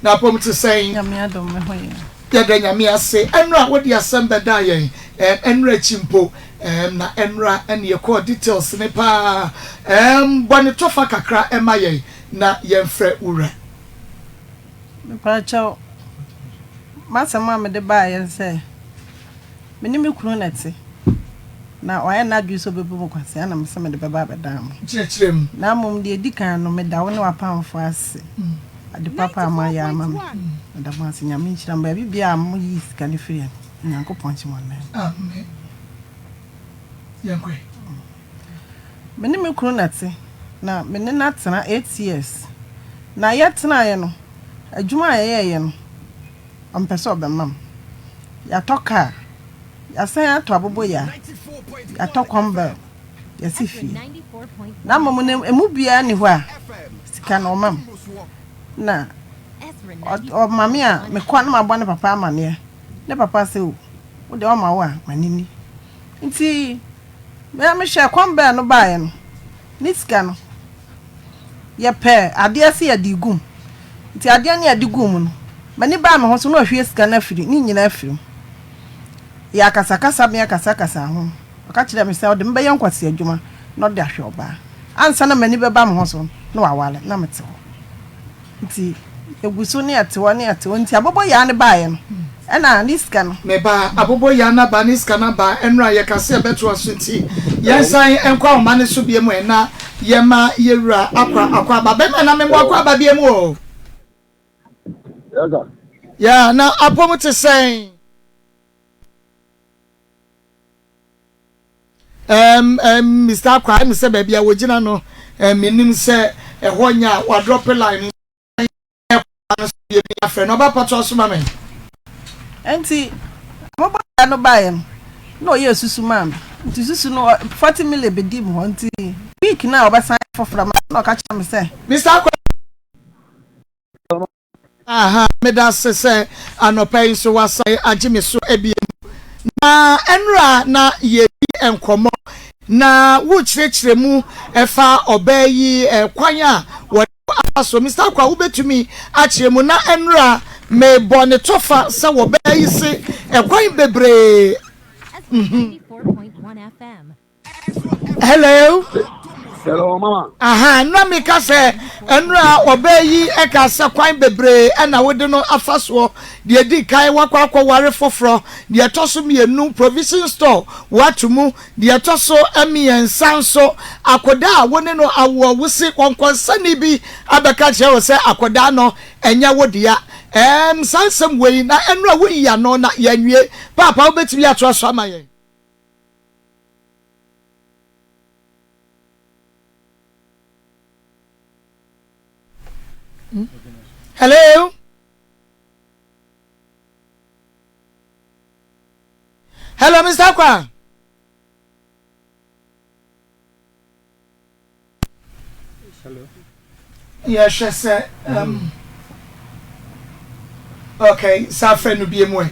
Na apɔm te sɛn? Nyame adom me ho yɛ. Yɛda Nyame ase. Ɛnora wode asɛm bɛdaa yɛn ɛɛm ɛnora akyi mpo ɛɛm na ɛnora ɛne yɛkɔɔ details ne paa ɛɛm bɔ ne tɔfa kakra ɛma yɛn na yɛnfrɛ wo wura. Mepakyɛw, m'asɛm a mede baeɛ ne sɛ, me ne me kunu na ɛte, na wayɛ n'adwene sɛ ɔbɛbu me kwasea na mese mede bɛba abɛdan mo. Kyerɛkyerɛ mu. Na mmom deɛ ɛdi kan no, meda wo ne w'apamfoɔ ase, ade papa a moayɛ ama me. Meda mo ase. Nyame nhyira mo. Baabi biara a moyii sika no firiiɛ no, Onyankopɔn nhyɛ mo ananmu. Amen. Yɛnkɔ ɛ. Me ne me kunu na ɛte, na me ne no atena 8 years. Na yɛtenaeɛ no, adwuma a yɛyɛeɛ no, ɔmpɛ sɛ ɔbɛma me. Yɛatɔ kaa, yɛasan atɔ aboboyaa, yɛatɔ kɔmbɛl, yɛasi fie. Na mmom no, emu biara nni hɔ a sika no ɔma me. Na ɔma me a, mekɔ na mabɔ ne papa amanneɛ. Ne papa sɛ o, wo deɛ ɔma wo a, ma no nni. Nti me ara mehwɛɛ kɔmbɛl no baeɛ no, ne sika no, yɛpɛɛ adeɛ sɛ yɛde regu mu. Nti adeɛ no yɛde guu mu no, m'ani baa me ho so na wahwie sika no afiri, ne nyinaa afiri mu. Yɛ akasakasa me akasakasa ho. Ɔka kyerɛɛ me sɛ ɔde me bɛyɛ nkwasi adwuma na ɔde ahwɛ ɔbaa. Ansa na m'ani bɛba me ho so no, na waware na mete hɔ. Nti yɛgu so ne yɛte hɔ ne yɛte hɔ. Nti aboboyaa no baeɛ no, ɛna ne sika no. Me ba, aboboyaa no aba, ne sika no aba, ɛnora yɛka sɛ yɛbɛtoa so nti yɛnsan nkɔ ahoma no so biom ɛ na yɛma yɛwura akɔ akwaaba. Bɛma na memmɔ akwaaba biom o. Yes, sir. Yeah, na apɔm te sɛn? Um, um, Mr. Akwa, ɛmi sɛ baabi a wɔgyina no, um, menim sɛ ɛhɔ nyɛ a wadrɔpe line no no so bie mi afrɛ no ɔba patoa so ma me. Nti aboboyaa no baeɛ no, na ɔyɛɛ susu maa me. Nti susu no, 40 million bɛdii me hɔ. Nti week no a ɔbɛsan ayɛ foforɔ ama me na ɔka kyerɛ me sɛ. Mr. Akwa, Aha, meda ase sɛ anɔpa yi nso wasan agye me so abiem. Na ɛnora na yɛdi nkɔmmɔ na wokyerɛkyerɛ mu ɛfa ɔbaa yi kwan a wɔde afa so. Mr. Akwa, wobɛtumi akyerɛ mu na ɛnora mebɔ ne tɔfa sɛ wɔbaa yi se ɛkwan bebree. Hello. Hello, mama. Aha, na meka sɛ ɛnora ɔbaa yi ɛka sɛ kwan bebree ɛna wode no afa soɔ. Deɛ di kan wakɔ akɔware foforɔ. Deɛ ɛtɔ so mmienu provision store wato mu. Deɛ ɛtɔ so mmiɛnsa nso akwadaa a wo ne no awoɔ wosi kɔnkɔnsani bi abɛka kyerɛ wo sɛ akwadaa no ɛnyɛ wo dea. Saa nsɛm wei na ɛnora woyi ano na yɛnwie. Paapa wobɛtumi atoa so ama yɛn. Hello. Hello, Mr. Kwa. Yɛhwɛ sɛ okay saa frɛ no bie mu ɛ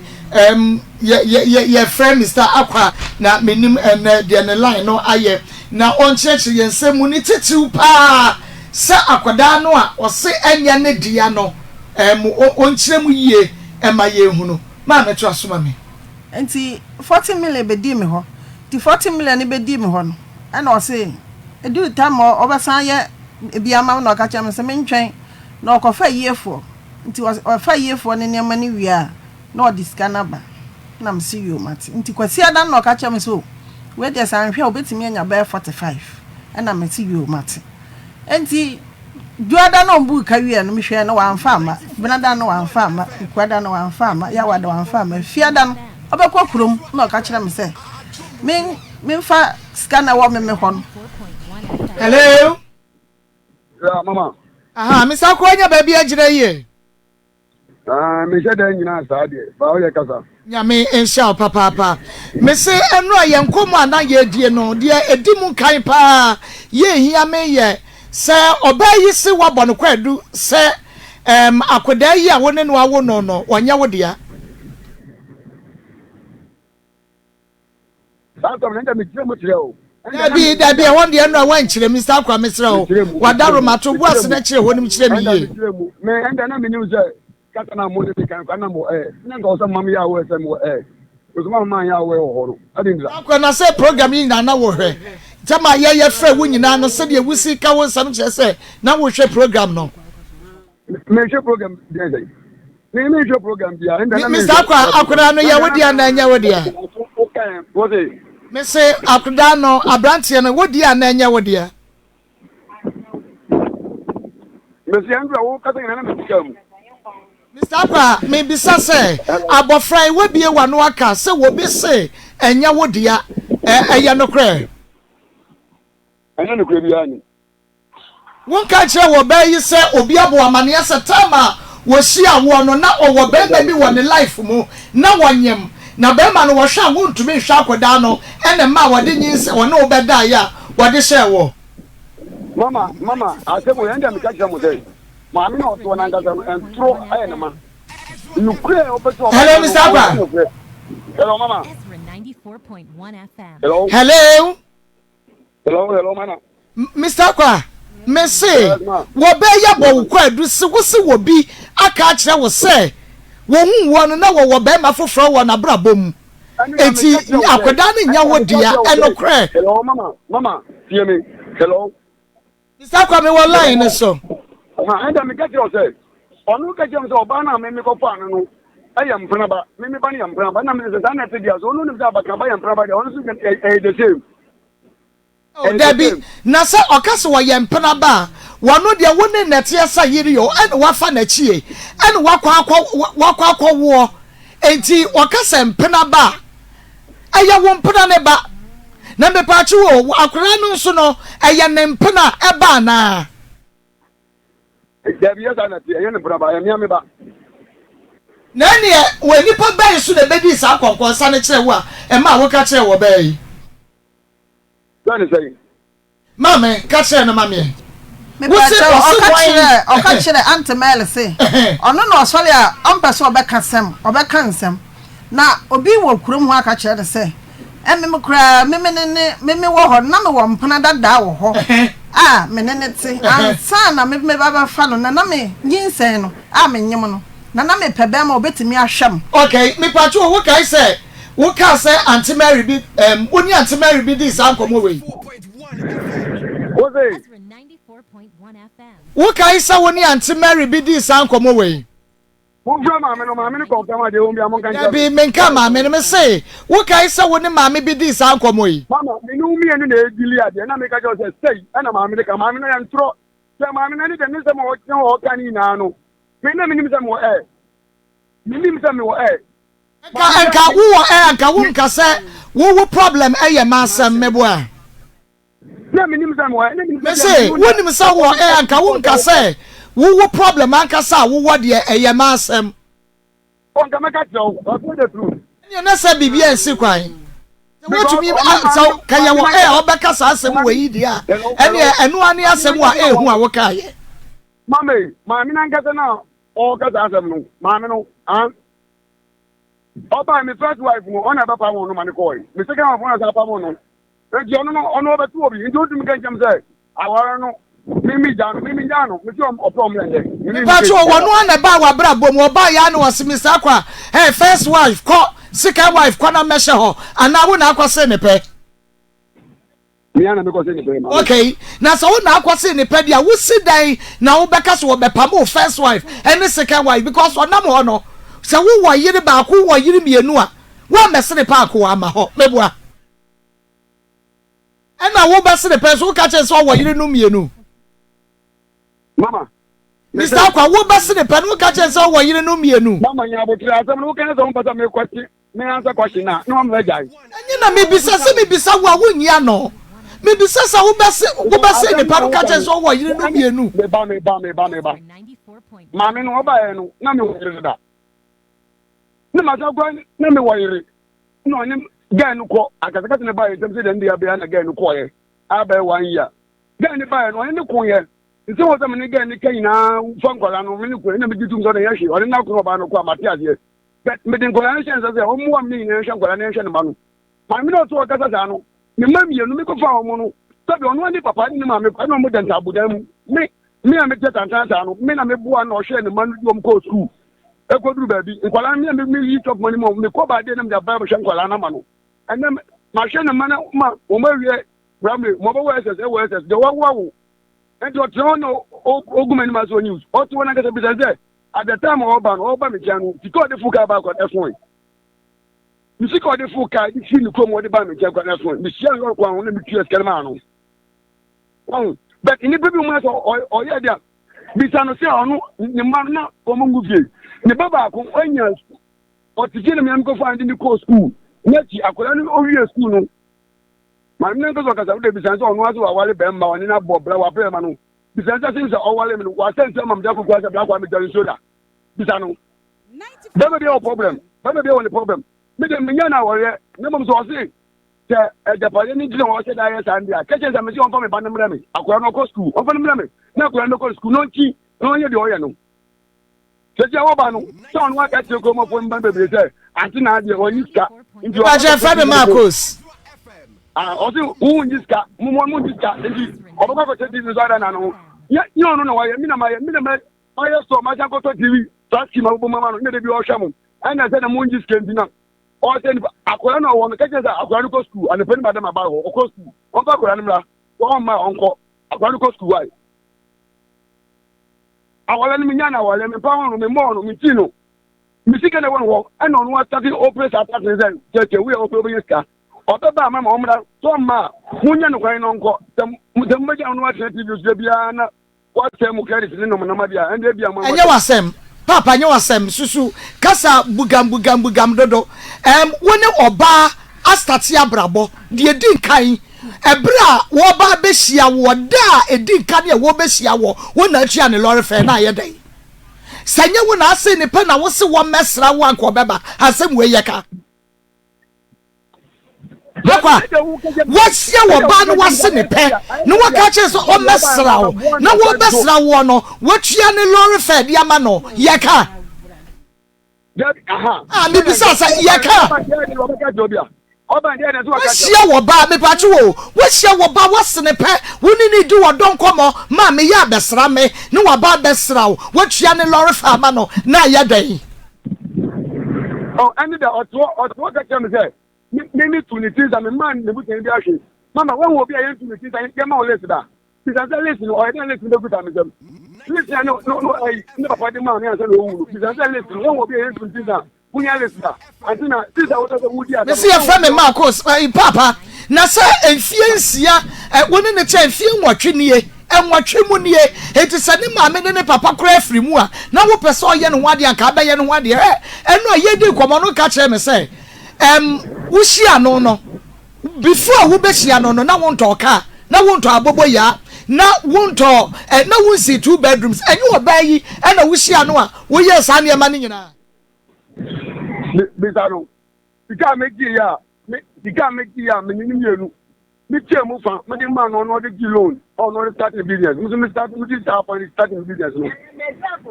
yɛ yɛ yɛfrɛ Mr. Akwa na menim ɛnɛ deɛ ne line no ayɛ na ɔnkyerɛkyerɛ yɛn nsɛm mu ne titiriw paa sɛ akwadaa no a ɔse ɛnyɛ ne dea no ɔnkyerɛ mu yie ɛma yɛn hunu maa mɛto aso ma me. Nti 40 million bɛdii me hɔ. Nti 40 million no bɛdii me hɔ no, ɛna ɔse ɛduru time a ɔbɛsan yɛ ebi ama me na ɔka kyerɛ me sɛ mentwɛn na ɔkɔfa yiefoɔ. Nti ɔfa yiefoɔ no nneɛma no wie a na ɔde sika no aba. Na mese yoo mate. Nti Kwasiada no na ɔka kyerɛ me sɛ o wei deɛ sɛ anhwɛ a obɛtumi anya bɛyɛ 45. Ɛna mese yoo mate. Nti Dwoada na ɔbuu ka wieɛ no mehwɛɛ no wamfa amma. Benada no wamfa amma. Wukuada no wamfa amma. Yawada wamfa amma. Fiada no ɔbɛkɔ kurom na ɔka kyerɛ me sɛ men memfa sika na ɛwɔ me me hɔ no. Hello. Yeah, mama. Aha, Mr. Akwa nya baabi agyina yie. Ah, mehyɛ dan nyinaa saa deɛ. Ba woyɛ kasa. Nyame nhyɛ wo papaapa. Mese ɛnora yɛn nkɔmmɔ a na yɛredie no, deɛ ɛdi mu kan paa yɛhia me yɛ sɛ ɔbaa yi se woabɔ no kwaadu sɛ akwadaa yi a wo ne no awo no no, ɔnyɛ wo dea. Saa asɛm no, ɛnna mekyerɛ mu kyerɛ o. Dabi, dabi, ɛhɔ deɛ ɛnora woankyerɛ Mr. Akwa, mesrɛ wo. Mekyerɛ mu, Wada mekyerɛ mu, Roma to bo mekyerɛ ase mu. na kyerɛ hɔ nom kyerɛ me Ɛnna yie. mekyerɛ mu. Me ɛnna na menim sɛ Kasa na mo ne me kan kwa na mo ɛ na nka ɔsɛ mam yɛ awɛ sɛ mo ɛ nso ma ma yɛ awɛ wɔ hɔ no adi ntra. Akɔ na sɛ program yi nyinaa na wohwɛ ntɛm a yɛyɛ frɛ wo nyinaa no sɛdeɛ wosi ka wo nsɛm kyerɛ sɛ na wohwɛ program no. Mehwɛ program deɛ sɛ me mehwɛ program bia ɛnda na mehwɛ. Mr. Akwa akwadaa no yɛ wo deɛ na ɛnyɛ wo deɛ. Mese akwadaa no aberanteɛ no wo deɛ na ɛnyɛ wo deɛ. Mesi ɛndu a wo kasa nyina na mesi kaa mu. Mr. Akwa, mebisa sɛ abɔfra yi wabie w'ano aka sɛ wɔbi se ɛnyɛ wo dea, ɛyɛ nokorɛ? Ɛnyɛ nokorɛ biara ni. Wonka nkyerɛ wɔ baa yi sɛ obi abɔ amaneɛ sɛ time a wɔhyia woɔ no na ɔwɔ barima bi wɔ ne life mu na wɔnyem na barima no wɔhwɛ a wontumi nhwɛ akɔdaa no ɛna ɛmaa wɔde nyinsɛn ɔne wo bɛdaeɛ a wɔde hyɛɛ woɔ. Mama mama asɛm wei ɛnde meka kyerɛ mo sɛ maame na ɔtoɔ no ankasa no ɛntoro ayɛ ne ma nokorɛ a ɔpɛ sɛ ɔbɛka Hello no Mr. Akwa. ɔnka nokorɛ. Hello mama. Hello. Hello. Hello hello mana. Mr. Akwa, me se Yes ma. wɔbɛyɛ bɔ wo kwaadu se wo se wɔ bi aka akyerɛ wo sɛ wɔhu woɔ no na wɔwɔ bɛrima foforɔ wɔ n'abrabɔ mu. Ɛne na Enti meka kyerɛ wo sɛ akwadaa no ɛne nyɛ na wo meka dea, kyerɛ wo sɛ ɛnokorɛ. hello mama mama tie me hello. Mr. Akwa mewɔ line no so. Ha ɛnna meka kyerɛ wo sɛ ɔno ka kyerɛ me sɛ ɔbaa no a me mekɔfaa no no ɛyɛ mpenaba me me ba no yɛ mpenaba na mese sɛ saa na ɛte deɛ so ɔno nim sɛ abakan ba yɛ mpenaba deɛ ɔno nso ɛyɛ the same. Oh, dabi, na sɛ ɔka sɛ wɔyɛ mpena ba a, wɔno deɛ wo ne nnɛteɛ sa yere o, ɛna wafa n'akyie, ɛna wakɔ akɔ wakɔ akɔwoɔ. Enti ɔka sɛ mpena ba a, ɛyɛ wo mpena ne ba. Na mepakye o, akwadaa no nso no, ɛyɛ ne mpena ɛba anaa? Dabi, yɛ saa na ɛte, ɛnyɛ ne mpena ba, ɛyɛ mea me ba. Na ɛneɛ, wɔ nnipa bɛn so na ɛbɛdii saa nkɔnkɔnsa no kyerɛ wo a ɛmaa woka kyerɛɛ wɔ bɛɛ yi? Sɛ ne sɛn? Maame, ka kyerɛ no ma meɛ. Wose Mepakyɛw, ɔse ɔka hwan? kyerɛɛ ɔka kyerɛɛ Aunt Mary se ɔno na ɔsɔre a ɔmpɛ sɛ ɔbɛka sɛm ɔbɛka nsɛm. Na obi wɔ kurom hɔ aka kyerɛ no sɛ ɛme me koraa me me ne ne me me wɔ hɔ no na mewɔ mpena dadaa wɔ hɔ a me ne no te ansa na me me ba bɛfa no na na me nyinsɛn no a menyem no na na mepɛ bɛrima a obetumi ahwɛ m. Okay, mepakyɛw wokae sɛ Wokaa sɛ Auntie Mary bi, ɛɛm, wo ne Auntie Mary bi dii saa nkɔmmɔ wei. Wo se? Wokae sɛ wo ne Auntie Mary bi dii saa nkɔmmɔ wei. Momfrɛ maame no, maame no kɔnfɛm adeɛ wɔn bia monka nkyerɛ me. Dabi, menka maame no, mese, wokae sɛ wo ne maame bi dii saa nkɔmmɔ yi. Mama, me ne wo mmienu na ɛredili adeɛ, na meka kyerɛ wo sɛ sei ɛna maame no ka, maame no yɛ ntorɔ, sɛ maame no ɛne deɛ ne nsɛm a ɔgyina hɔ ɔka ne nyinaa no, me na menim sɛ mewɔ ɛ, menim sɛ mewɔ ɛ. Nka nka wo wɔ ɛ anka wo nka sɛ wo wo problem ɛyɛ m'asɛm meboa. Na menim sɛ mewɔ ɛ na menim sɛ Mese wo nim sɛ wɔ ɛ anka wo nka sɛ wo wo problem ankasa a wowɔ deɛ ɛyɛ m'asɛm. O nka mɛka kyerɛ wo I'll the truth. Ɛneɛ na sɛ biribi ansi kwan sɛ wotumi sɛ ka yɛ wɔ ɛ a ɔbɛka saa asɛm wɔ yi deɛ a ɛneɛ ɛno ara ne asɛm a ɛhu a wokaeɛ. Mame maame no ankasa no a ɔɔka saa asɛm no maame no ah. Ɔbae, me first wife no, ɔna ɛbɛpam no ma no kɔe. Me second wife ɔna san pam no. Enti ɔno no, ɔno ɔbɛto obi. Nti wontumi nka nkyɛm sɛ aware no, me me gya no, me me gya no. Me sɛ ɔpɛ ɔmmerɛ nyɛ. Me ne Mepakyɛ o, wɔno ara na ɛbaa w'abrabɔ mu, ɔbaa yɛ ara na ɔse Mister Akwa, hey, first wife kɔ, second wife kɔ na mmɛhyɛ hɔ, anaa wo na akɔse ne pɛ? Me ara na mekɔse ne pɛ, maame. Okay, na sɛ wo na akɔse ne pɛ deɛ a, wosi dɛn na wobɛka sɛ wɔbɛpam wo first wife ɛne second wife because ɔnam hɔ no, sɛ wowɔ yere baako wowɔ yere mmienu a, woammɛsene paako amma hɔ, meboa? Ɛna wobɛsene pɛ nso woka kyerɛ sɛ ɔwɔ yere no mmienu. Mama. Mr. Akwa, wobɛsene pɛ no woka kyerɛ sɛ ɔwɔ yere no mmienu. Mama nya abotere asɛm no woka sɛ wompɛ sɛ mekɔte Me answer question na na wama agyae. Ɛnyɛ na mebisa sɛ mebisa wo a wonnyi ano. Mebisa sɛ wobɛse wobɛse nipa no ka kyerɛ sɛ ɔwɔ yere no mmienu. Meba meba meba meba. Maame no ɔbaeɛ no na mewɔ yere deda. Na masa kora na mewɔ yere. Na ɔne guy no kɔ akasakasa no baeɛ ntɛm sɛ deɛ ne deɛ abɛyɛ na guy no kɔɔeɛ abɛyɛ one year. Guy no baeɛ no ɔne ne koeɛ. Nsɛm wɔ sɛ me ne guy no ka nyinaa fa nkwadaa no me ne koeɛ na megye tom sɛ ɔde nyɛ hwee ɔne n'akono ɔbaa no kɔ a mate aseɛ. But mede nkwadaa no hyɛ nsa sɛ ɔmmoa me ne nyinaa nhwɛ nkwadaa no nhwɛ ne mma no. Maame no a ɔte hɔ kasa saa no, ne mma mmienu mekɔfaa wɔn no, sɛbi ɔno ne papa ne ne maame kɔ ɛna wɔn da ntaabodan mu. Me, me a mete tantan saa no, me na meboa na ɔhwɛɛ ne mma no de wɔn kɔɔ sukuu. Ɛkɔduru baabi, nkwadaa no me meyi chop money ma wɔn, mekɔ baadeɛ na mede aba bɛhwɛ nkwadaa no ama no. Ɛnɛ mahwɛ ne mma no ma wɔn awie primary, ma ɔbɛwɔ SS, ɛwɔ SS, deɛ wawo awo. Nti ɔtena hɔ na ɔgu m'anim ase wɔ news. Ɔte hɔ nankasa bisa sɛ, at the time a ɔba no, ɔba me nkyɛn no, sika ɔde fo kaa baakɔ ɛsoe. Me sika ɔde fo kaa de firi ne kurom ɔde baa me nkyɛn kora ɛsoe. Mehyia no lɔre kwan ho na metua sika no maa no. Ɔho, but nnipa bi mu sɛ ɔyɛ deɛ bisa no sɛ ɔno ne mma no na wɔn ngu fie. Ne ba baako ɔnya ɔte fie na mmea mekɔfa no de ne kɔɔ sukuu. N'akyi akwadaa no ɔwie sukuu no maame no nkasa ɔkasa wode bisa sɛ ɔno ase wawale bɛrima ɔne no abɔ bra wabrɛ ma no bisa sɛ sen sɛ ɔwale me no wasɛ nsuo ama me da koko asɛ bra kwa medware nsuo da bisa no bɛrima bi wɔ problem bɛrima bi wɔ ne problem me de menya na awɔreɛ na mmom sɛ ɔse sɛ agyapadeɛ no nti na ɔhyɛ da yɛ saa ndeɛ a kɛkyɛ sɛ mese ɔmfa me ba no mmerɛ me akora no ɔkɔ sukuu ɔmfa no mmerɛ me na akora no bɛkɔ sukuu na ɔnkyi na ɔnyɛ deɛ ɔyɛ no Sɛsi a wɔba no, sɛ ɔno aka kyerɛ kuromɔfoɔ mma bebree sɛ ante na adeɛ ɔnyi sika. Nti ɔba Mpakyɛ fɛ me Marcos. Ah, ɔse wo nyi sika, mo mo mo nyi sika. Nti ɔbɛkɔ akɔkyɛ TV so ada na no. Nyɛ nyɛ ɔno na wayɛ, me na mayɛ, me na ma mayɛ sɔ, masan kɔtɔ TV, flat screen ma bɔbɔ mama no, na de bi ɔhwɛ mo. Ɛna sɛ na mo nyi sika nti na ɔsɛ nipa akwadaa no a ɔwɔ no kɛkyɛ sɛ akwadaa no kɔ sukuu anɔpa ni madam aba hɔ ɔkɔ sukuu ɔmfa akwadaa no mmra wɔn mma ɔnkɔ akwadaa no kɔ sukuu wae. Aware no menya no aware mempa ho no memmɔɔ no mentii no me sika na ɛwɔ no hɔ ɛna ɔno asate ɔpere saa asase no sɛ kyɛkyɛ woyɛ ɔpere wobɛnya sika ɔbɛba ama ma ɔmmra sɛ ɔmma a monyɛ no kwan no ɔnkɔ sɛ sɛ mobɛgya ɔno atena tv so da biara na wasɛe mo credit ne nom nam adeɛ a ɛnde ebia mo Ɛnyɛ w'asɛm paapa nyɛ w'asɛm susu kasa bugam bugam bugam dodo ɛm wo ne ɔbaa astate abrabɔ deɛ di nkan Ɛberɛ a wɔreba abɛhyia woɔ, da a ɛdi nkan a wɔrebɛhyia woɔ, wo na atua ne lɔre fɛɛ na ayɛ dɛn? Sɛ ɛnyɛ wo na ase ne pɛ na wose wɔmmɛsra wo a anka ɔbɛba. Asɛm wei yɛ ka. Akwa, wahyia wɔ baa no wase ne pɛ na waka kyerɛ sɛ ɔmmɛsra wo na wɔbɛsra woɔ no, watua ne lɔre fɛɛ de ama no. Yɛ ka. Ah, mebisa sɛ yɛka wahyia wɔ ba mepakye wo wahyia wɔ ba wasene pɛ wo ne ne di wɔdɔ nkɔmmɔ ma meyɛ abɛsra me ne waba abɛsra wo watua ne lɔre fa ama no na ayɛ dɛn ɛne dɛ ɔtoɔ ɔtoɔ ka kyerɛ me sɛ me me tu ne ti nsa me ma ne busuani bi ahwe mama wɔn obi a yɛntu ne ti nsa yɛma wo list da Bisa sɛ list no ɔyɛ dɛn list no bɛkuta me nsam. List a no no no ɛyi ne papa de maa me ansa na owu no. Bisa sɛ list no wɔn wɔ bi a yɛn ntum na wonya list a ante na sisa wotɔ sɛ wodi asɛm. Mesi yɛfrɛ me Marcos ɛyi paapa na sɛ mfie nsia ɛ wo ne ne kyɛ mfie nwɔtwe nie nwɔtwe mu nie eti sɛ ne maame ne ne papa koraa afiri mu a na wopɛ sɛ ɔyɛ ne ho adeɛ anka abɛyɛ ne ho adeɛ ɛ ɛno a yɛdi nkɔmɔ no ka kyerɛ me sɛ ɛm wohyia no no Before wo bɛhyia no no na wo ntɔɔ car, na wo ntɔɔ aboboyaa, na wo ntɔɔ eh, na wo nsii two bedrooms, ɛnyɛ ɔbaa yi ɛna wo hyia no a wo yɛɛ saa nneɛma no nyinaa? Me bisa no, sika a me gye yɛ a, me sika a me gye yɛ a me ne no mmienu, me tua mu fa, me de maa no ɔno ɔde gye loan, ɔno ɔde start ne business, me nso me start me di saa fa ne start ne business no,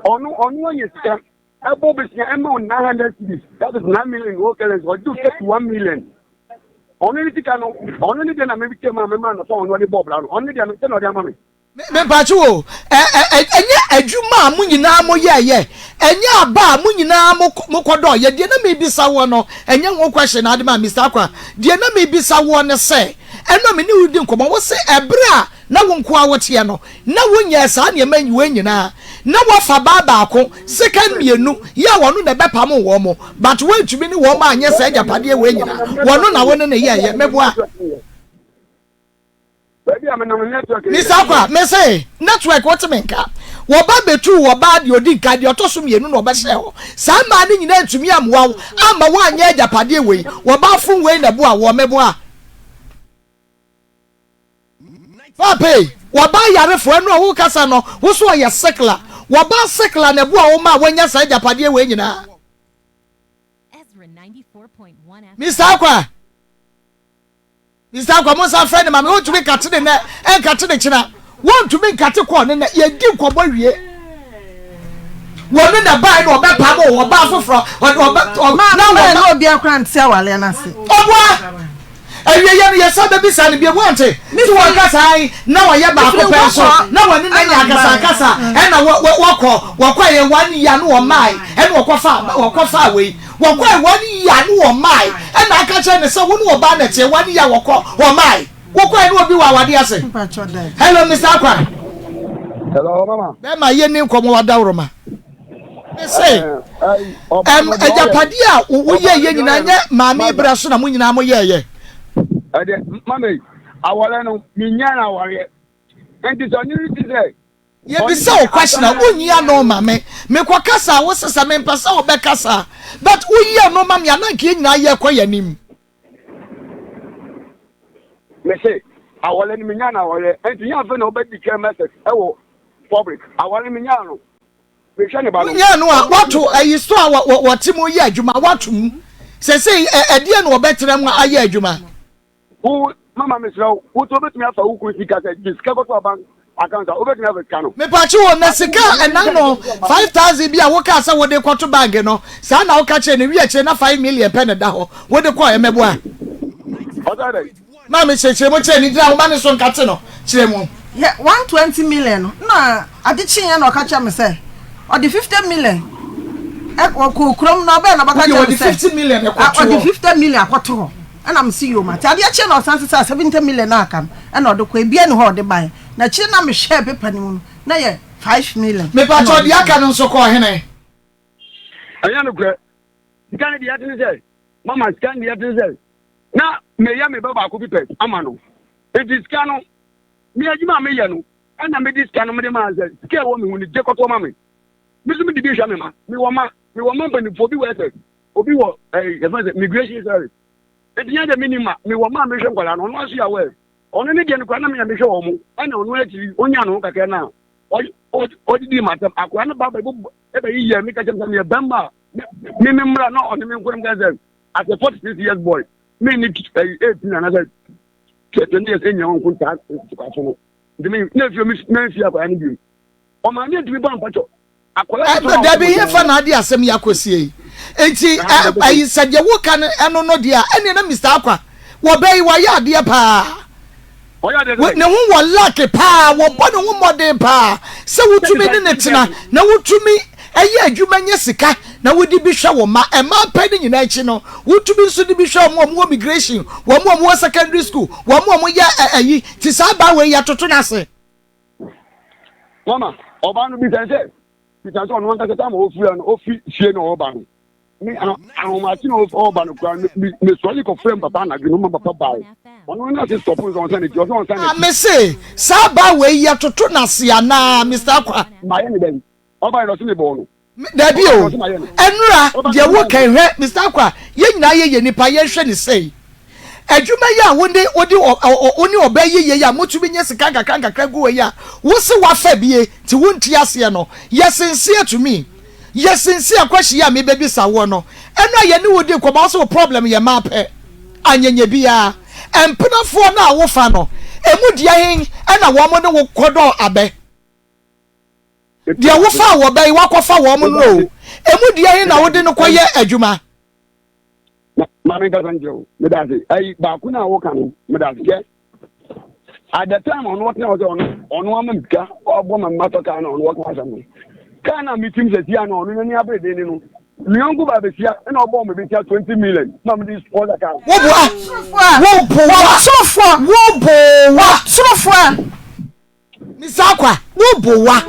ɔno ɔno anya sika. Ɛbɔ besia ɛma wo 900 cedis that is 9 million wɔ currency ɔgye wo 31 million ɔno ne sika no ɔno ne deɛ na mɛbi kyɛ mu a mɛma no sɛ ɔno ɔde bɔɔ bra no ɔno ne deɛ no sɛ na ɔde ama me. Mepatwo o, ɛnyɛ adwuma a mo nyinaa mo yɛɛyɛ, ɛnyɛ aba a mo nyinaa mo kɔdɔɔyɛ, deɛ na mebisa woɔ no, ɛnyɛ ho question na ade ma Mister Akwa, deɛ na mebisa woɔ ne sɛ, ɛno a me ne wo di nkɔmmɔ, wo se ɛberɛ a na wo nko ara woteɛ no, na wonyɛɛ saa nneɛma wei nyinaa, na woafa baa baako, sekan mmienu, yɛ a wɔno na ɛbɛpamo wɔn, but woantumi ne wɔn anyɛ saa agyapadeɛ wei nyinaa, wɔno na wo ne no yɛɛyɛ, meboa? Mister Akwa, mese, network wote me nka, wɔba bɛtuu wɔbaa deɛ ɔdi nkan, deɛ ɔtɔ so mmienu na ɔbɛhyɛɛ hɔ, saa mmaa no nyinaa antumi ammoa wo amma woanyɛ agyapadeɛ wei, wɔbaa fon wei na ɛboa woɔ, meboa? Paapa ei, wɔbaa yarefoɔ, ɛno a wokasa no, wo so ɔyɛ sikla. Wɔbaa sikla na ɛboa wo maa woanya saa agyapadeɛ wei nyinaa. Mister Akwa, Mister Akwa, mo nsa frɛ ne ma me, wontumi nkate ne nɛ, ɛnkate ne kyena, wontumi nkate kɔɔ ne nɛ, yɛdi nkɔmmɔ wie. Wɔne na bae na ɔbɛpam o, ɔbaa foforɔ, ɔde ɔbɛ, ɔ, na wɔba. Na obiara koraa nte awareɛ no ase. Ɔboa. Awieɛ no yɛsan bɛbisa no bio, woante? So wɔnka saa ae, na wɔyɛ baako pɛ nso, na wɔne no anya akasakasa, ɛna wɔ, wɔ, wɔkɔ, wɔkɔeɛ one year na wɔmmae, ɛna wɔkɔfaa, wɔkɔfaa wei. Wɔkɔe one year na wɔmmae, ɛna aka kyerɛ no sɛ wo ne ɔbaa na ɛteɛ, one year wɔkɔ, wɔmmae. Wokɔe na obi wɔ awadeɛ ase. Hello, Mister Akwa. Hello, mama. Bɛma yɛnni nkɔmmɔ wadaworoma. Mese, ɛm, agyapadeɛ a woyɛeɛ nyinaa nyɛ maame yi berɛ so na mo nyinaa mo yɛeɛ. Ɛdeɛ, mama yi, awɔrɛ no, menyaa no awareɛ. Nti sɛ ɔne no ti sɛ. Yɛbisa wo question a, wonyi ano ma me. Mekɔ kasa a, wose sɛ mempɛ sɛ wobɛkasa. But woyi ano ma me a, na anka yɛn nyinaa yɛrekɔ yɛn anim. Mese, awɔrɛ no menyaa no awareɛ. Nti nyɛ afei na wobɛdi kan message ɛwɔ public. Awɔrɛ no menyaa no. Mehwɛ ne ba no. Wonyaa no a, woato ayi store a wɔte mu yɛ adwuma, woato mu. Sɛsei ɛdeɛn na wɔbɛtena mu ayɛ adwuma? Wo mama mesrɛ wo, wo nso wobɛtumi afa wo kunu sika sɛ gye sika kɔto aban account a wobɛtumi afa sika no. Mepakye wo, na sika a ɛnan no 5000 bi a wokaa sɛ wode kɔto bank no, saa na woka kyerɛ no, wie akyire na 5 million pɛ na ɛda hɔ, wode kɔɔ ɛmɛboa? Ɔsɛ dɛn? Maame kyerɛkyerɛ mu kyerɛ ne gyina ahoma no so nkate no kyerɛ mu. Yɛ 120 million no na ade kyeeɛ na ɔka kyerɛ me sɛ ɔde 50 million ɔkɔɔ kurom na ɔbɛɛ na ɔbɛka kyerɛ me sɛ 50 million ɛkɔto hɔ ɔde 50 million akɔto hɔ ɛna me se yoo mate adeɛ kyeɛ na ɔsan sesaa 70 million na aka no ɛna ɔde kɔ ebia ni hɔ ɔde baeɛ na akyire na mehwɛɛ paper no mu no na yɛ 5 million. Mepakyɛw deɛ aka no nso kɔɔ hene? Ɛnyɛ nokorɛ sika no deɛ ɛtene sɛ mama sika no deɛ ɛtene sɛ na meyɛ me ba baako bi pɛ ama no nti sika no me adwuma a meyɛ no ɛna mede sika no mede maa sɛ sika ɛwɔ me ho no gye kɔtɔ ma me me nso mede bi hwɛ me ma mewɔ ma mewɔ ma mpanimfoɔ bi wɔ ɛsɛ obi wɔ ɛɛ yɛfrɛ sɛ migration service nti nyɛ dɛ menni ma mewɔ ma a mehwɛ nkwadaa no ɔno aso yɛ awɛ ɔno ne deɛ no koraa na meyɛ mehwɛ wɔn mo ɛna ɔno akyiri onya ne ho kakra no a ɔdidi ma asɛm akwadaa no ba bɛyi yɛ meka kyɛm sɛ meyɛ bɛmma a me me mmra na ɔne me nko no sɛ as a 46 years boy me ne 18 anaasɛ 20 years ɛnyina wɔn nko ntaa ntokwafo no nti me na efie me mfi akwadaa no bio ɔmaa me ntumi bɔ mpakyɛ akwadaa no dabi hefa na ade asɛm yi akɔsie yi nti ayi sɛ deɛ woka no ɛno no deɛ a ɛneɛ na Mr. Akwa wɔbɛ yi wayɛ adeɛ paa Ne ho wɔ luck paa, wɔbɔ ne ho mmɔden paa sɛ wotumi ne no tena na wotumi yɛ adwuma nya sika na wode bi hwɛ wo mma. Mmaa pɛ no nyinaa akyi no, wotumi nso de bi hwɛ wɔn a wɔwɔ migration, wɔn a wɔwɔ secondary school, wɔn a wɔyɛ ayi. Ti saa baa wei yɛtoto no ase. Mama, ɔbaa no bisa sɛ, bisa sɛ ɔno ankasa tam a ofiri no, ofi fie na ɔba no. Me ahomakye na ɔba no koraa mesɔre kɔfrɛ m papa anadwo no ma papa bae ɔno no ase stɔpo sɛ ɔnsa n'akyi ɔsɛ ɔnsa n'akyi. Me se saa baa wei yɛtoto n'ase anaa Mister Akwa. Mayɛ ne dɛn ɔbae no ɔse mebɔɔ no. Dabi o ɛnora deɛ wo kan hwɛ Mister Akwa yɛn nyinaa yɛyɛ nipa yɛnhwɛ ne sei adwuma yi a wo ne wode wo ne ɔbaa yi yɛ yi a motumi nya sika nkakra nkakra gu hɔ yi a wo se wafa bie nti wonte aseɛ no yɛ sincere to me. Yɛ sincere question yi a me bɛbisa woɔ no, ɛno a yɛne wo di nkɔmmɔ a wo se wo problem yɛ mmaa pɛ, anyanya biara, mpenafoɔ no a wo fa no, ɛmu deɛ hen na wɔn ne wo kɔdɔɔ abɛ? Deɛ wo faa wɔ bɛ yi wakɔfa wɔn no o, ɛmu deɛ hen na wode no kɔyɛ adwuma? Maame nkasa nkyerɛ wo, meda ase. Ayi baako no a woka no, meda ase. Hwɛ, at the time ɔno ɔtena hɔ sɛ ɔno ɔno ama me sika ɔbɔ ma mmatɔ kaa na ɔno wɔka asɛm no kaa na metim sɛ sia na ɔno n'ani abere den ne no me yɔnko ba bɛsia ɛna ɔbɔ me bɛsia 20 million ma mede sponsor kaa. Woboa woboa woboa sorofoa. Mister Akwa, wo bo wa.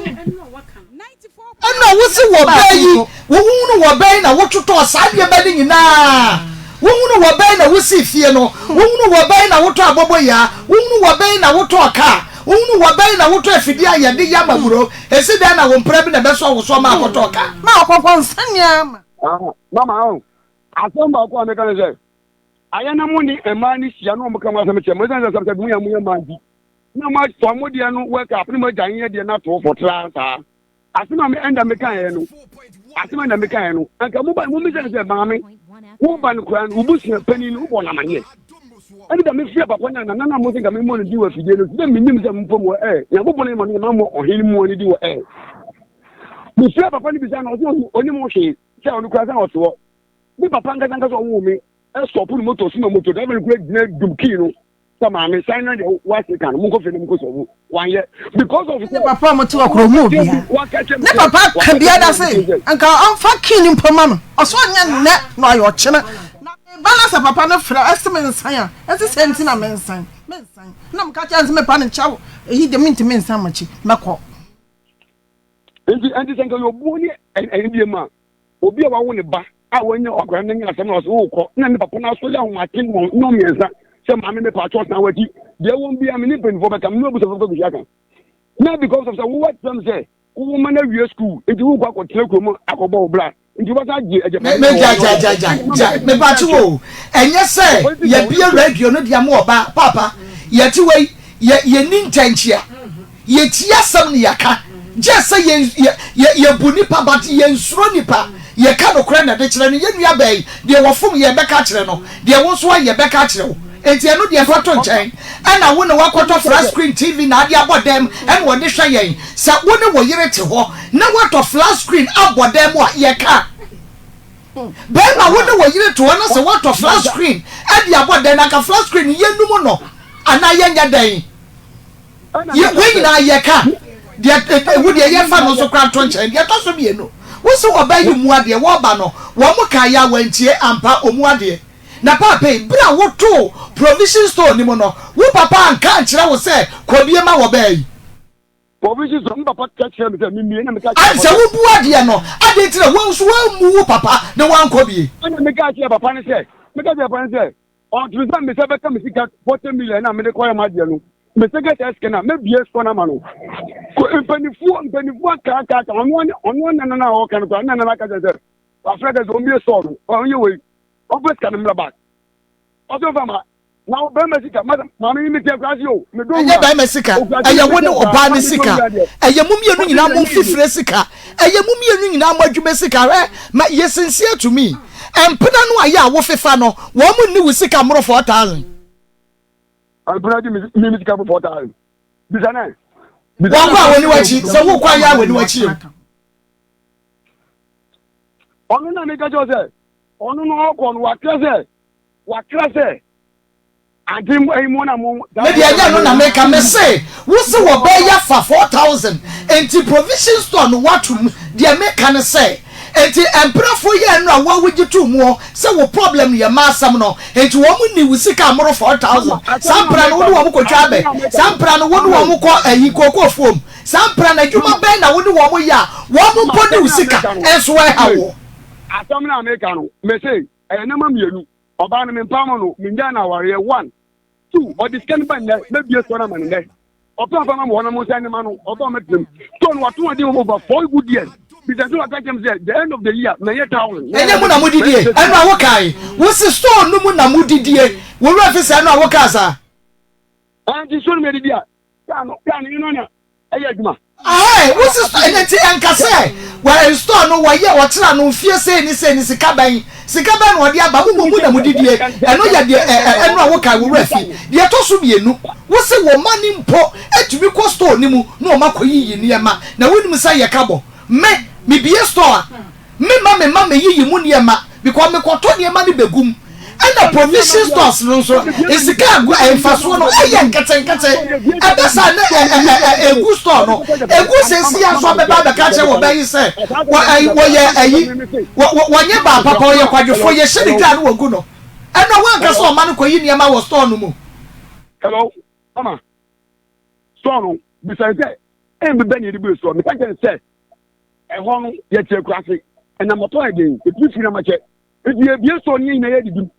Ɛna wo se wɔ bɛɛ yi, wo hunu wɔ bɛɛ yi na wo totɔɔ saa nneɛma no nyinaa. Wo hunu wɔ bɛɛ yi na wo sii fie no. Wo hunu wɔ bɛɛ yi na wo tɔ aboboyaa. Wo hunu wɔ bɛɛ yi na wo tɔɔ kaa. Wo hunu wɔ bɛɛ yi na wo tɔ afidie a yɛde yam aburo. Esi dɛn na wo mpra bi na ɛbɛsɔ wo so ma akɔtɔɔ kaa? Ma ɔkɔkɔ nsania ma. Ah, mama, oh, asɛm baako a meka ne sɛ, ayɛ na mo ne mmaa no hyia na wɔn ka mo asɛm kyerɛ mo, ɛsiane sɛ sɛ mo yɛ mo yɛ mmaa nti. Na mo afa mo deɛ no work up na mo agya yɛn deɛ no ato hɔ tra saa. Asɛm a me ɛnda me kaeɛ no, asɛm a ɛnda me kaeɛ no, anka mo ba mo mmisa no sɛ maame, wo ba no koraa no, wo busua panin no, wobɔ no amaneɛ. Ɛne da mefrɛ papa no a nana no a mo sɛ nka memmɔ no din wɔ afidie no so, sɛ menim sɛ mpo mo ɛ, Nyankopɔn ne ma no mammɔ ɔhene mmoa no din wɔ ɛ. Mefrɛ papa no bisa no, ɔsɛ ɔnim ho hwee, sɛ ɔno koraa sɛ ɔte hɔ. Me papa ankasa ankasa ɔwoo me. Ɛstɔpo ne moto so ma moto driver no kura gyina dum kii no sɛ maame san na deɛ wase ka no monkɔ fie na monkɔ sɔfo wanyɛ because of Ne papa a wɔte hɔ korɔ ɔmu obia ne papa ka bia da se nka ɔmfa kii no mpo ma no ɔsɛ ɔnyɛ nnɛ na ɔyɛ ɔkyena na meba na sɛ papa no frɛ ɛse me nsan a ɛse sɛ nti na mensan mensan na meka kyerɛ no sɛ mepa no kyɛw eyi de mentumi nsan makyi mɛkɔ. Nti ɛnti sɛ nka yɛ obuo ne ɛnidie mu a obi a wawo ne ba a wanya akwadaa no anya asɛm na ɔsɛ wokɔ na ne papa no aso yɛ ahomakye nnɔn mmiɛnsa sɛ maame me paatwɔ san wakyi deɛ wɔn bia me ne mpanimfoɔ bɛka me ne abusuafoɔ bɛka kɔhyia ka na because of sɛ wowɔ kyerɛ m sɛ wowɔ ma no awie school nti wokɔ akɔtena kurom akɔbɔ wo bra nti wobɛsan agye agyapadeɛ me gya gya gya gya gya mepatwe wo ɛnyɛ sɛ yɛbie radio no deɛ mo ɔba papa yɛte wei yɛ yɛni ntɛnkyea Yɛtie asɛm na yɛka. Gyɛ sɛ yɛn yɛ yɛ yɛbu nipa but yɛnsuro nipa. Yɛka nokorɛ na ɛde kyerɛ no. Yɛn nua baa yi, deɛ wɔfom yɛn bɛka akyerɛ no, deɛ wo nso ayɛ bɛka akyerɛ wo. Enti ɛno deɛ fa to nkyɛn. Ɛna wo na woakɔtɔ flat screen TV na ade abɔ dan mu ɛna wɔde hwɛ yɛn. Sɛ wo ne wo yere te hɔ na woatɔ flat screen abɔ dan mu a, yɛka. Bɛrima wo ne wo yere te hɔ na sɛ woatɔ flat screen de abɔ dan no, anka flat screen no yɛnum no anaa yɛnyɛ dɛn? Ɛna Yɛ meka wei sɛ, nyinaa yɛka deɛ ɛ wo deɛ yɛmfa no nso koraa nto nkyɛn. Deɛ ɛtɔ so mmienu, wo se ɔbaa yi mmu adeɛ, wɔreba no wɔn kaa yɛ a wantie, ampa ɔmmu adeɛ. Na paapa yi, berɛ a wotoo provision store no mu no, wo papa anka ankyerɛ wo sɛ kɔbie ma wɔbaa yi? Provision store, me papa ka kyerɛɛ me sɛ memmie na meka kyerɛɛ Sɛ papa sɛ. wobu adeɛ no, adɛn nti na wo nso woammu wo papa na woankɔ bie? Ɛna meka kyerɛɛ papa no sɛ, meka kyerɛɛ papa no sɛ, Ɔtumi sɛ mesa bɛka me sika 40 million na mede kɔyɛ m'adeɛ no, mesa ka saa sika no a, mɛbie sukɔ no ama no. Mpanimfoɔ mpanimfoɔ akaakaaka ɔno ne ɔno nana no a ɔka no koraa nana no aka kyerɛ sɛ wafrɛ ka sɛ ɔmbie sɔɔ no ɔnyɛ wei ɔmfa sika no mmra back ɔsɛ ɔmfa ma na bɛrima sika maame yi mete akura ase o medɔ ɛnyɛ bɛrima sika ɛyɛ wo ne ɔbaa ne sika ɛyɛ mo mmienu nyinaa mo mfifire sika Ɛyɛ mo mmienu nyinaa mo adwuma sika hwɛ ma yɛ sincere to me mpena no a yɛ a wo fefa no wɔn mo nni wo sika mmoro 4000. Mpena di mi mi sika mmoro 4000 bisa nɛ. Wɔn kɔ a wɔn ni wakyi sɛ wo kɔ a yɛ a wɔn ni wakyi o. Ɔno na mi ka kyerɛ sɛ ɔno no ɔkɔ no wakra sɛ wakra sɛ. Me deɛ ɛnyɛ no na meka me se wo se wɔbɛyɛ fa 4000 nti provision store no woato mu deɛ meka ne sɛ nti mprafoɔ yi a nnora wo a wogye too muɔ sɛ wo problem no yɛ mmaa asɛm no nti wɔn nni wo sika mmoro 4000 saa mpra no wo ne wɔn kɔtwa abɛ saa mpra no wo ne wɔn kɔ ayi kookoo fuom saa mpra no adwuma bɛn na wo ne wɔn yɛ a wɔn mpo ne wo sika nso ɛha woɔ. Asɛm no a meka no mese ɛyɛ nneɛma mmienu Ɔbaa no mempaa mo no, mennyaa no awareɛ. One, two, ɔde sika no ba nnɛ, mɛbue store no ama no nnɛ. Ɔpɛ ɔmfa ma mo hɔ na mo nsa ne ma no, ɔba ɔmɛtena mu. Store no wato adeɛ over four good years. Bisa sɛ waka kyerɛ me sɛ the end of the year mɛyɛ thousand. Ɛnyɛ mu na modidie, ɛno a wokae. Wo se store no mu na modidie. Wo werɛ fi sɛ ɛno a wokaa saa? Ɛnti store no mu yɛdidi a, kaa no, kaa no yɛn no ɛyɛ adwuma. Ae, wo si ɛnɛ nti ɛnka sɛ wɔ install no wɔyɛ wɔkyerɛ no mfie sei ne sei ne sika bɛn sika bɛn na ɔde aba mo mu na mo didie ɛno yɛ deɛ ɛ ɛ ɛno a wokae wo werɛ fi deɛ ɛtɔ so mmienu wo se wo ma ne mpo atumi kɔ store ne mu na wɔn akɔ yiyi nneɛma na wonim sɛ yɛ ka bɔ me mebie store a Me ma me ma me yiyi mu nneɛma because me kɔtɔ nneɛma no begu mu ɛna provision stores no nso sika agu mfasoɔ no ɛyɛ nketenkete ɛbɛ saa ne ɛ ɛ ɛ egu store no egu sɛsi ya nso abɛba abɛka kyerɛ wɔ bɛyi sɛ wɔ ɛyi wɔyɛ ɛyi wɔ wɔ wɔnyɛ baa papa ɔyɛ kwadwofoɔ yɛhyɛ ne dwa no wɔgu no ɛna wɔn ankasa ɔma no kɔyi nneɛma wɔ store no mu. Hello, mama. Store no, bisa sɛ, ɛn bɛ ne yɛde bu store. Meka kyɛn sɛ, Ɛhɔ no, yɛte akuraase. Ɛnam ɔtɔ yɛ den, yɛtumi firi nam akyɛ. Nti yɛbie store no yɛn nyinaa yɛdidi mu.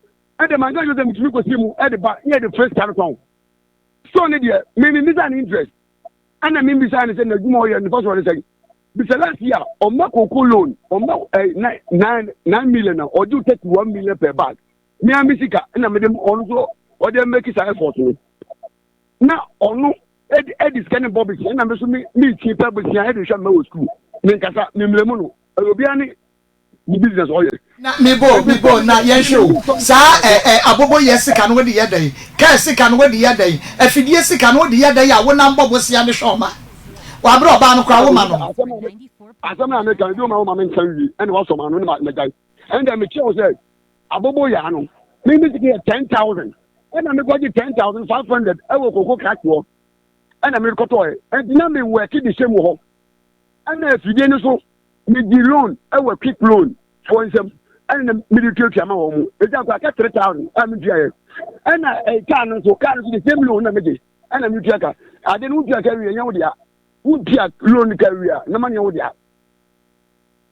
Ɛde manka kyerɛ sɛ metumi kɔsi mu ɛde ba ne yɛde firi sika no tɔn. Store no deɛ, me memmisa ne interest. Ɛna membisa ne sɛ n'adwuma ɔyɛ ne fa so ɔde sɛn. Bisa last year, ɔma cocoa loan, ɔma eh, nine, nine, million a ɔgye 31 million per bag. Me a me sika, ɛna mede ɔno nso ɔde make saa effort no. Na ɔno ɛde sika ne bɔ besia ɛna me nso me me ti pɛ besia ɛde hwɛ mma wɔ sukuu me nkasa me mmerɛ mu no ɛyɛ obiara ne ne business ɔyɛ. Na mebo mebo na yɛnhwɛ o saa ɛ ɛ aboboyɛ sika no wode yɛ dɛn kaa sika no wode yɛ dɛn afidie sika no wode yɛ dɛn a wonam bɔ bosea de hwɛ ɔma wabrɛ ɔbaa no koraa woma no. Asɛm na meka no bi woma woma menka nwie ɛna wasɔ m'ano ne magyae ɛnna mekyerɛ wo sɛ aboboyaa no. Me me sika yɛ 10,000. Ɛna me kɔgye 10,500 ɛwɔ koko krakye hɔ. Ɛna me kɔtɔɛ. Ɛnti na me wɛki de hyɛ mu hɔ. Ɛna afidie no so me di loan ɛwɔ quick loan foɔ nsam. Ɛna me de tuatua ma wɔn mu. Ɛsi akɔ aka 3,000 a me tua yɛ. Ɛna ɛɛ kaa no nso kaa no nso the same loan na me gye. Ɛna me tua ka. Ade no wotua ka wie nyɛ wo dea. Wotua loan ka wie a na ma nyɛ wo dea.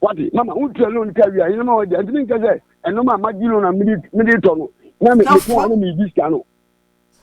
Wate, mama, wotua loan ka wie a, ɛnam a wɔde, ɛntumi nka sɛ ɛnam a magye loan a mede mede tɔ no, na me metɔn a na medi sika no.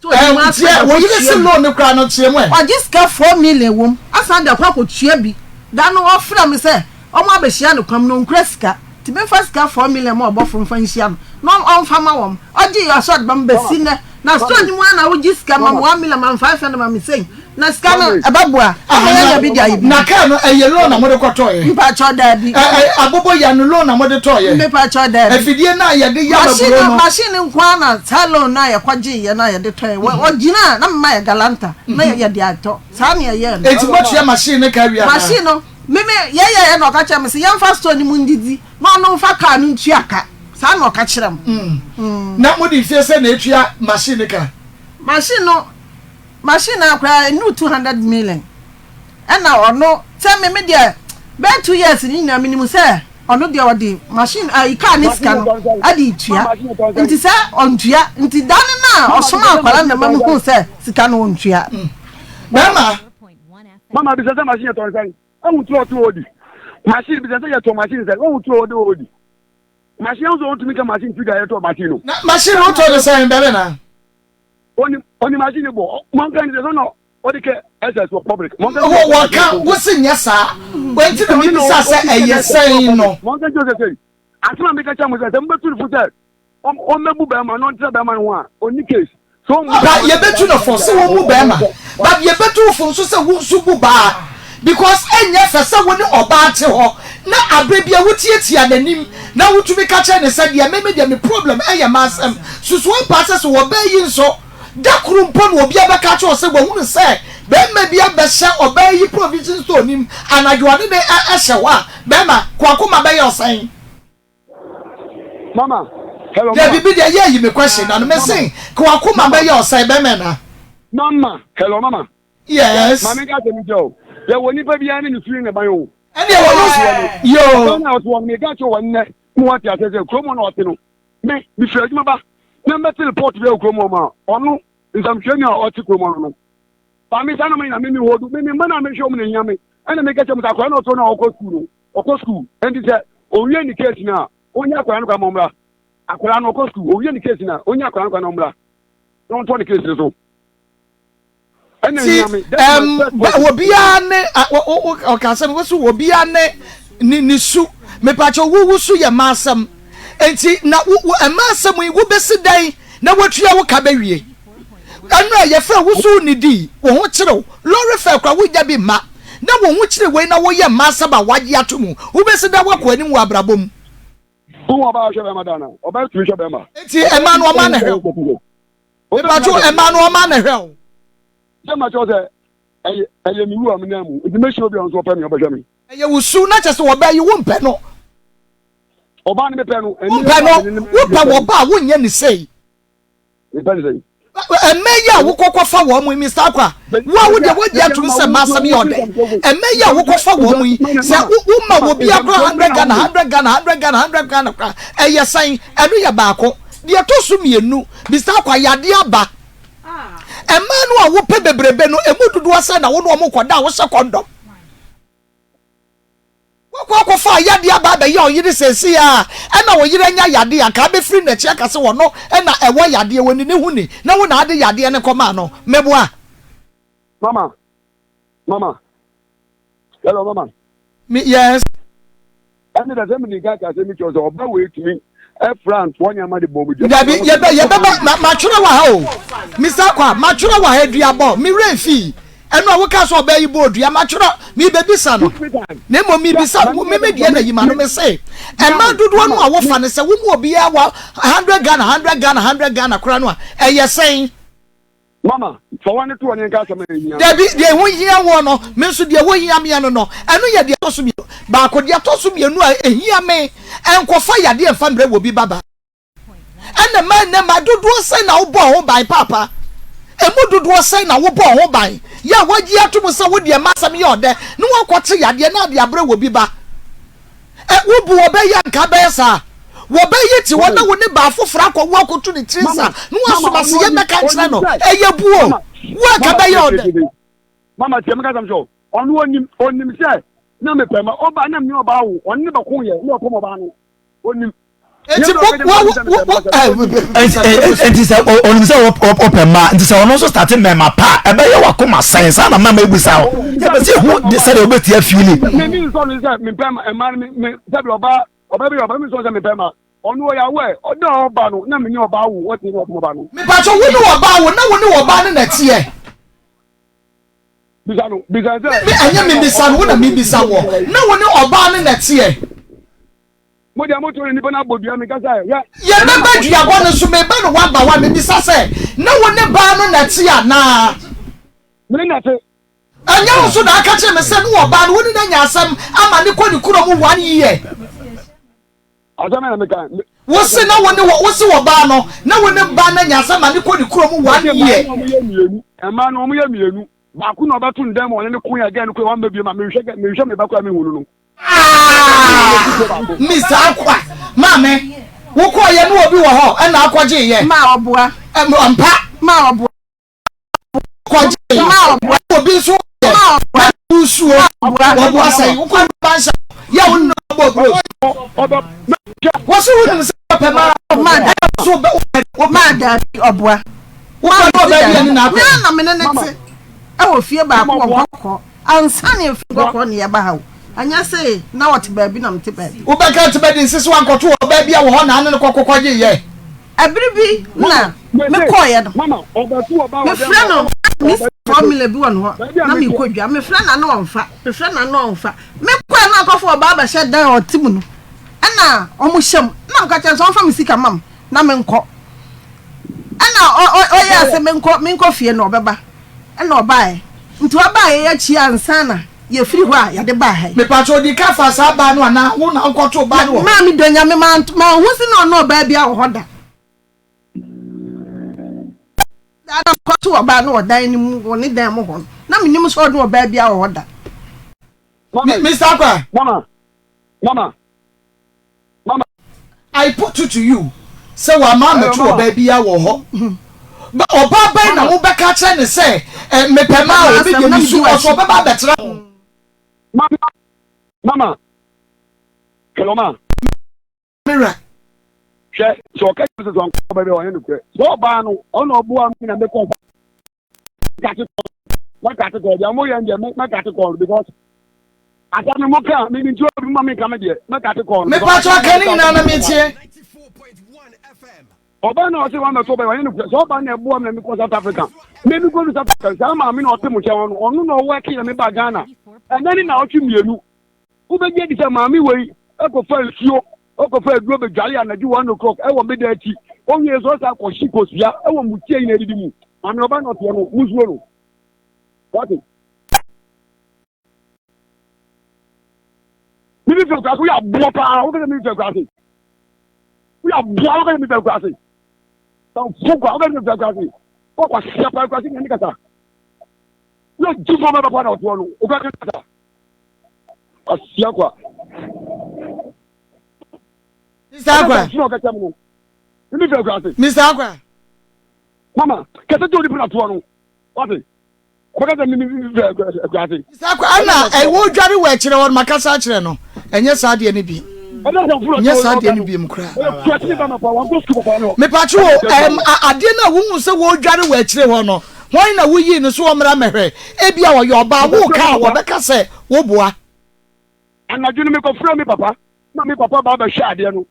Ɛɛ, wo yere se loan no koraa no kyerɛ mu ɛ. Wagye sika 4 million wom asan de akɔ akɔtua bi. Da no ɔfrɛ me sɛ wɔn abɛhyia no kwam na ɔnkura sika nti memfa sika 4 million ma ɔbɔfo mfa nhyia no na ɔmfa ma wɔn. Ɔgye yɛ ɔsɛ ɔde ba me bɛsi nnɛ na store no mu ara na wogye sika ma me 1 million ma me 500 ma me sei. Na sika no ɛbɛboa ama yɛanya bi de ayɛ biribi. Na kaa no ɛyɛ loan na mode kɔtɔeɛ? Mpakyɛw daabi. Ɛ ɛ aboboya no loan na mode tɔeɛ? Mepakyɛw daabi. Afidie no a yɛde yam Machine aburo no no? machine no nko ara na saa loan no a yɛkɔgyeeɛ no a yɛde tɔeɛ. Wɔ ɔgyina a na mema yɛ galanta na yɛde atɔ. Saa na yɛyɛɛ no. Enti moatua machine no ka awie anaa? Machine no me me yɛyɛeɛ na ɔka kyerɛɛ me sɛ yɛmfa store no mu ndidi na ɔno mfa kaa no ntua ka. Saa na ɔka kyerɛɛ me. Na mode mfie sɛn na atua machine no ka? Machine no Machine no koraa ɛnuru 200 million ɛna ɔno sɛ me me deɛ bɛyɛ 2 years ne nyinaa menim sɛ ɔno deɛ ɔde machine ayi kaa ne sika no ɛde tua, nti sɛ ɔntua nti da no na ɔsoma akwara na ma mehu sɛ sika no ɔntua. Bɛrima. Mama, bisa sɛ machine yɛ tɔn sɛn? Ɔhu turo ɔto ɔdi machine. Bisa sɛ yɛtɔ machine sɛn? Ɔhu turo ɔde ɔdi machine. Ɔhu sɛ ɔntumi ka machine figure yɛtɔ machine no. Na machine no wotɔ no sɛn, bɛrima na? Oni oni machine bɔ mɔnka ni sɛ sɛ ɔna ɔde kɛ ss wɔ public mɔnka. Wɔ wɔka wosi nyɛ saa wɔnti na mi bisa sɛ ɛyɛ sɛn no. Mɔnka kyerɛ sɛ sɛ asɛm a meka kyerɛ mo sɛ sɛ mobɛtu no fo sɛ ɔmmɛbu bɛrima na ɔntra bɛrima no ho a ɔnni case. So ɔmmu Ba bɛrima no. Yɛbɛtu no fo sɛ wɔn mu bɛrima, but yɛbɛtu wo fo nso sɛ wo nso bu baa, because ɛnyɛ fɛ sɛ wo ne ɔbaa te hɔ na aberɛ bia wotiatia n'anim na wotumi ka kyerɛ no sɛ deɛ me me deɛ me problem ɛyɛ m'asɛm. Susu ampa sɛ sɛ ɔbaa yi nso da koro mpo na obi abɛka akyerɛ wo sɛ wahunu sɛ bɛrima bi abɛhyɛ ɔbaa yi provision store nim anadwo ɔne ne ɛhyɛ hɔ a, bɛrima ko akoma bɛyɛ ɔsɛn? Mama, hello Deɛ mama. bibi deɛ yɛ yi me question na no me se ko akoma Mama. bɛyɛ ɔsɛn, bɛrima na? Mama, hello mama. Yes. Maame nka asɛm nkyerɛ o. Yɛwɔ nipa biara ne ne su ne ne ban o. Ɛne ɛwɔ no yoo. Ɔbaa no a ɔte hɔ no, meka kyerɛ wɔ nnɛ ma wate aseɛ sɛ kurom hɔ na ɔte no. Me, mefiri adwuma ba na mɛte report bi wɔ kurom hɔ ma ɔno nsɛmtwerɛni a ɔte kurom hɔ no no. Maame, saa na me na me me hɔ du. Me me mma no a mehwɛ wɔn na ehia me. Ɛna meka kyerɛ mo sɛ akwadaa no a ɔte hɔ no a ɔkɔ sukuu no, ɔkɔ sukuu. Ɛnti sɛ owie ne case no a, ɔnyɛ akwadaa no kwan ma ɔmmra. Akwadaa no ɔkɔ sukuu, owie ne case no a, ɔnyɛ akwadaa no kwan na ɔmmra na ɔntɔ ne case no so. Ɛna Ti ehia me. That's my first question. Obiara ne ɔka asɛm wɔ so, obiara ne ne ne su. Mepakyɛ wo, wo su yɛ mmaa asɛm. Nti na wo wo mmaa asɛm yi wobɛsi dɛn na woatua wo ka bɛwie? Ɛno a yɛfrɛ wo so wonnidii, wo ho kyerew, lɔre fɛ koraa wonnya bi mma. Na wo ho kyere wei na woyɛ mmaa asɛm a woagye ato mu. Wobɛsi dɛn woakɔ anim wɔ abrabɔ mu? Wohu ɔbaa a ɔhwɛ bɛrima da anaa? Ɔbaa tumi hwɛ bɛrima. Nti mmaa no ɔmaa na hwɛ wo. Mepakyɛw, mmaa no ɔmaa na hwɛ wo. Sɛ makyerɛ sɛ ɛyɛ ɛyɛ me wu a menam mu nti mɛhyia obi a ɔno nso ɔpɛ me ɔbɛhwɛ me. Ɛyɛ wo su na kyerɛ sɛ ɔbaa yi wompɛ no. Ɔbaa no mepɛ no. Wompɛ no, wopɛ wɔ ba a wonyɛ ne sei. Mepɛ ne sɛn? Ɛmɛ yi a wokɔkɔfa wɔn mu yi, Mr. Akwa, wo a wodeɛ woagye atum sɛ m'asɛm yɛ ɔdɛ. Ɛmɛ yi a wokɔfa wɔn mu yi, sɛ woma wɔ bi akora 100 Ghana, 100 Ghana, 100 Ghana, 100 Ghana kora, ɛyɛ sɛn? Ɛno yɛ baako. Deɛ ɛtɔ so mmienu, Mr. Akwa, yadeɛ aba. Mmaa no a wopɛ bebrebe no, emu dodoɔ sɛn na wo ne wɔn kɔda a wohyɛ kɔndɔm? Wakɔ akɔfa yadeɛ aba abɛyɛ ɔyere seesei a ɛna ɔyere anya yadeɛ anka abɛfiri n'akyi aka sɛ ɔno na ɛwɔ yadeɛ, ɔni ne ho ni na wo na ade yadeɛ no kɔmaa no. Meboa? Mama, mama, hello mama. Me, yes. Ɛne dɛ sɛ mede nka ka sɛ mekyerɛ sɛ ɔba wei tumi ɛfra ntoɔ nneɛma de bɔ mu gya. Dabi, yɛbɛ yɛbɛba ma matwerɛ wɔ ha o. Mr. Kwa, matwerɛ wɔ ha aduabɔ, me werɛ mfii. Ɛno a woka sɛ ɔbaa yi bɔɔ dua, matwerɛ, mebɛbisa no. Na mmom mebisa, me me deɛ na yi ma no, me se, mmaa dodoɔ no a wofa no sɛ wo mu obiara wa 100 Ghana, 100 Ghana, 100 Ghana koraa no a, ɛyɛ sɛn? Mama, fa w'ano to hɔ na yɛnka asɛm a ɛhia. Dabi, deɛ ɛho hia woɔ no, me nso deɛ ɛho hia meɛ no no, ɛno yɛ deɛ ɛtɔ so mmienu. Baako, deɛ ɛtɔ so mmienu a ɛhia me, ɛnkɔfa yadeɛ mfa mmerɛ wɔ bi babaa. Ɛna mmaa nnɛ mmaa dodoɔ sɛn na wobɔɔ ho ban paapa? Ɛmu dodoɔ sɛn na wobɔɔ ho ban? Yɛ a woagye ato mu sɛ wo deɛ mma asɛm yɛ ɔdɛ na woakɔte yadeɛ na ade abrɛ wɔ bi ba. Ɛ wobu ɔbɛ yi a nka abɛyɛ saa? Wɔbɛ yi te hɔ na wo ne baa foforɔ akɔwo akɔtu ne tiri nsa na woasom ase yɛ mmɛka nkyerɛ no. Ɛyɛ buo. Wo a nka bɛyɛ ɔdɛ. Mama tie me kasa m sɛ ɔno onim onim sɛ na mepɛ ma ɔba na me ɔbaa wo ɔne ne bɛko yɛ na ɔkɔm ɔbaa no onim. Eti wo wo wo wo Nti sɛ onim sɛ ɔpɛ mmaa nti sɛ ɔno nso starte mmarima pa a ɛbɛyɛ wakoma sɛn saa na mama ebusa o yɛpɛ sɛ ehu sɛdeɛ wobɛti afiili. Me mi nsɔ no sɛ mepɛ mmaa no me sɛbi ɔbaa ɔbaa bi ɔbaa mi nsɔ sɛ mepɛ mmaa ɔno ɔyɛ awɛ ɔdɔ ɔba no na me ne ɔbaa wo ɔte ne ɔbaa no. Mepatwa wo ne ɔbaa wo na wo ne ɔbaa no na ɛteɛ. Bisa no, bisa sɛ. Me ɛnyɛ me bisa no, wo na me bisa wɔ. Na wo ne ɔbaa no na ɛteɛ. Mo deɛ mo to ne nipa no abɔ dua mi kasa yɛ. Yɛ bɛba duabɔ no so meba no waba wa me bisa sɛ na wo ne baa no na ɛte anaa. Me ne na ɛte. Ɛnyɛ wo so na aka kyerɛ me sɛ ne ɔbaa no wo ne no anya asɛm ama ne kɔ ne kuro mu one year. Asɛm na meka. Wo se na wo ne wɔ wo se ɔbaa no na wo ne baa no anya asɛm ma ne kɔ ne kuro mu one year. Mmaa no wɔn yɛ mmienu baako na ɔbɛto ne dan mu ɔne ne ko yɛ gɛn no ko yɛ wɔn bɛ bie ma mehwɛ mehwɛ me ba ko a mehu no no. Ah, Mister Akwa, maame, wokɔɔ yɛ ne obi wɔ hɔ ɛna akɔgye yɛ. Ma ɔboa. Mpa. Ma ɔboa. Kɔgye. Ma ɔboa. Obi nso yɛ. Ma ɔboa. Wusuo. Wɔboa sɛn. Wokɔ ba nhyɛ. Yɛ wo nna bɔ bro. Wɔsi wo nim sɛ ɔpɛ ma. Ma da. So bɛ wopɛ. Ma daabi ɔboa. Wokɔ ne ɔbaa bi ɛne na akɔ. Mea na mene ne te. Ɛwɔ fie baako wɔ nkɔkɔ. Ansa na efi nkɔkɔ ne yɛba ha o. Anyɛ se na ɔte baabi na mete baabi. Wobɛka te bɛdi nse so ankɔto ɔbaa bi a wɔ hɔ na ane no kɔkɔ kɔgye yɛ. Ɛbere bi na mekɔeɛ no, mefrɛ no me formula bi wɔ ne hɔ na mekɔ dwa mefrɛ no na ɔmfa mefrɛ no na ɔmfa mekɔɛ na akɔfo ɔbaa bɛhyɛ dan a ɔte mu no ɛna ɔmo hyɛ mu na meka kyerɛ sɛ ɔmfa me sika ma m na menkɔ ɛna ɔyɛ sɛ menkɔ menkɔ fie no ɔbɛba ɛna ɔbaeɛ nti ɔbaeɛ yɛakyi ansa na yɛfiri hɔ a yɛde baa ha yi. Mepakyɛ odi ka fa saa baa no anaa wo na wokɔtoo baa no wɔ hɔ. Maame dɔ nyame manhu se na ɔne ɔbaa bia wɔ hɔ da. Da na mekɔtoo ɔbaa no wɔ dan no mu wɔ ne dan mu hɔ no na menim sɛ ɔne ɔbaa bia wɔ hɔ da. Mister Akwa. Mama, mama, mama. I put it to you sɛ wama amɛto ɔbaa biara wɔ hɔ. Ba ɔbaa bɛn na wobɛka akyerɛ ne sɛ eh, mepɛ maa o, me deɛ mesu ɔso ɔbɛba abɛtena ho. Mama, mama, hello ma. Mira. Hwɛ, sɛ ɔka kyerɛ sɛ sɛ ɔnkɔ ɔbaa bi a ɔnyɛ nokorɛ. Sɛ ɔbaa no, ɔna ɔboa me na mekɔ mɛkate kɔɔ mɛkate kɔɔ deɛ mo yɛ deɛ mɛkate kɔɔ no because asɛm no mo ka mi mi nti obi ma mi nka mi deɛ mɛkate kɔɔ no. mepatɔ aka ne nyinaa na metie. ɔbaa na ɔsɛ wɔn mɛtɔ ɔbaa wɔnyɛ no kura sɛ ɔbaa na ɛboa mi na mi kɔ South Africa mi mi kɔ no South Africa saa maame na ɔte mo nkyɛn hɔ no ɔno na ɔwɔ ɛkè na mi ba Ghana ɛnɛ ne na ɔtwe mmienu Wobɛgye adi sɛ maame wei kɔfa nsuo, kɔfa aduro bɛdware anadwo one o'clock wɔ me dan akyi. Ɔwie nso ɔsan kɔhye kosua wɔ mukyia nyinaa didi mu. Maame ɔba na ɔteɛ no, musuro no. Wate? Mimi fɛ kurase, woyɛ aboɔ paa, wokɛ sɛ mimi fɛ kurase. Woyɛ aboɔ, wokɛ sɛ mimi fɛ kurase. Fo kwa, wokɛ sɛ mimi fɛ kurase. Wɔkɔ hyɛ paa kurase nyɛ ne kasa. Woyɛ gyifo ma bɛpa na ɔtoɔ no, wokɛ ne kasa. Asia kwa. Mr. Akwa. Mr. Akwa. Mama, kɛsɛ tí o ní pina toɔ no, wate, ɔbɛka sɛ mímí fɛ ɛkura ase. Mr. Akwa, ɛna ɛwɔ dware wɔ akyerɛ hɔ no, makasa akyerɛ no, ɛnyɛ saa deɛ no bi. Nyɛ saa deɛ no bi mu koraa. Mepatwe wo, ɛm, adeɛ no a wohu sɛ wɔdware wɔ akyire hɔ no, Hwan na woyii no sɛ ɔmmra mmɛhwɛ? Ebia ɔyɛ ɔbaa. Woka a, wɔbɛka sɛ woboa. Anadwo no, mekɔfrɛɛ me papa ma me papa ba bɛhwɛɛ adeɛ no.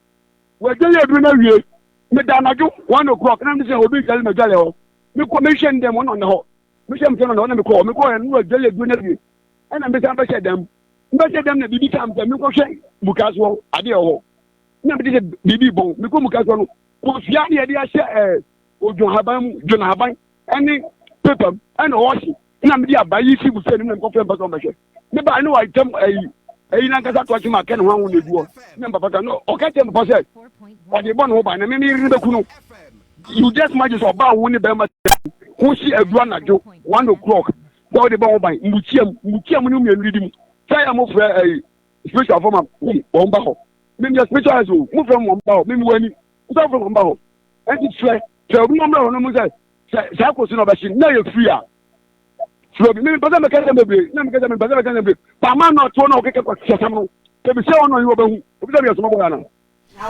Wɔadware aduro no awie. Meda anadwo one o'clock na mete sɛ obi redware m'adwareɛ hɔ. Mekɔ mehwɛ ne dan mu, ɔno ɔnna hɔ. Mehwɛ me sɛ ɔno ɔnna hɔ na mekɔɔ hɔ. Mekɔɔɛ no na wɔadware aduro no awie. Ɛna mesan bɛhyɛɛ dan mu. Mebɛhyɛɛ dan mu na biribi kaa me sɛ menkɔhwɛ mukaase hɔ adeɛ wɔ hɔ. Na mete sɛ biribi rebɔn. Mekɔ mukaase hɔ no, kosua na yɛde ahyɛ ɛɛ odwohaban mu, dwonahaban ɛne paper mu ɛna ɔɔhye na mede aba yi si buffet no mu na mekɔfrɛ mpa sɛ ɔmmɛhwɛ. Mebaa ne waitam ayi ayi nankasa to akye ma kɛ ne ho aho na egu hɔ. Na papa ka no ɔka kyerɛ papa sɛ Ɔde bɔ ne ho ban na me me yere no bɛku no. You just imagine sɛ ɔbaa wo ne bɛrima ho si adu anadwo 1 o'clock sɛ wode bɔ ho ban mbukyia mu mbukyia mu ne mmienu didi mu sɛ yɛ mo frɛ ɛyi spiritual fo ma wɔn ba hɔ. Me yɛ spiritual o, mo frɛ wɔn ba hɔ, me mi wɔ ani sɛ frɛ wɔn ba hɔ. Ɛnti frɛ frɛ obi wɔn mmerɛ hɔ no mu sɛ sɛ saa kɔ so na ɔbɛhye na yɛ free a frɛ obi. Me mpɛ sɛ mɛka sɛ bebree na mɛka sɛ mepɛ sɛ mɛka sɛ bebree paama na ɔtoɔ na ɔkeka kɔ sɛsɛm no ebi sɛ ɔno yi ɔbɛhu obi sɛ meyɛ soma bɔ yɛ ana.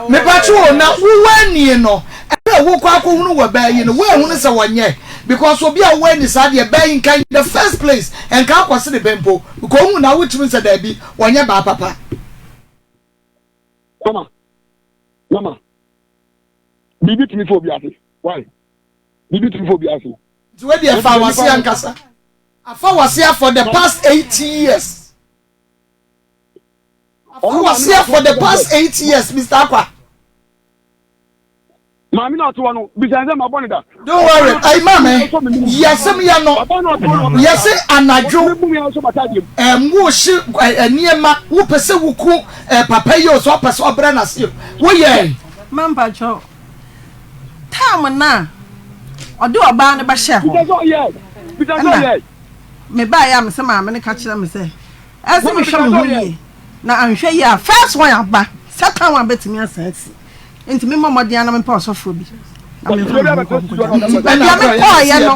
Mepatwo o, na wo woanie no ɛberɛ a wokɔ akɔhunu wɔ baa yi no woanhunu sɛ wɔnyɛ because obi a woani saa deɛ baa yi nka in the first place nka akɔse ne pɛ mpo because wohu na wotumi sɛ daabi wɔnyɛ baa papa. Mama, mama, biribi tumi fa obi ase. Why? Biribi tumi fa obi ase. Nti wei deɛ fa wase ankasa. Afa wase for the past 8 years. Afa wase for the past 8 years, Mr. Akwa. Maame na ɔte hɔ no, bisa sɛ mabɔ ne da. Don't worry, ayi maame, yɛsɛm yɛ no, yɛsɛ anadwo, ɛm wo hye nneɛma, wopɛ sɛ woku papa yi o, sɛ ɔpɛ sɛ ɔbrɛ n'ase o, woyɛ. Mampakyɛw, time na ɔde ɔbaa no bɛhyɛ hɔ ɛna mebaeɛ a mesɛ maame no ka kyerɛ me sɛ ɛsɛ mehwɛ me ho yie na anhwɛ yie a first one aba, second one bɛtumi asan asi, nti memmɔ mmɔden ana mepɛ ɔsɔfoɔ bi na memfa me ho nkɔ nkɔgya. Nti baabi a mekɔɔyɛ no,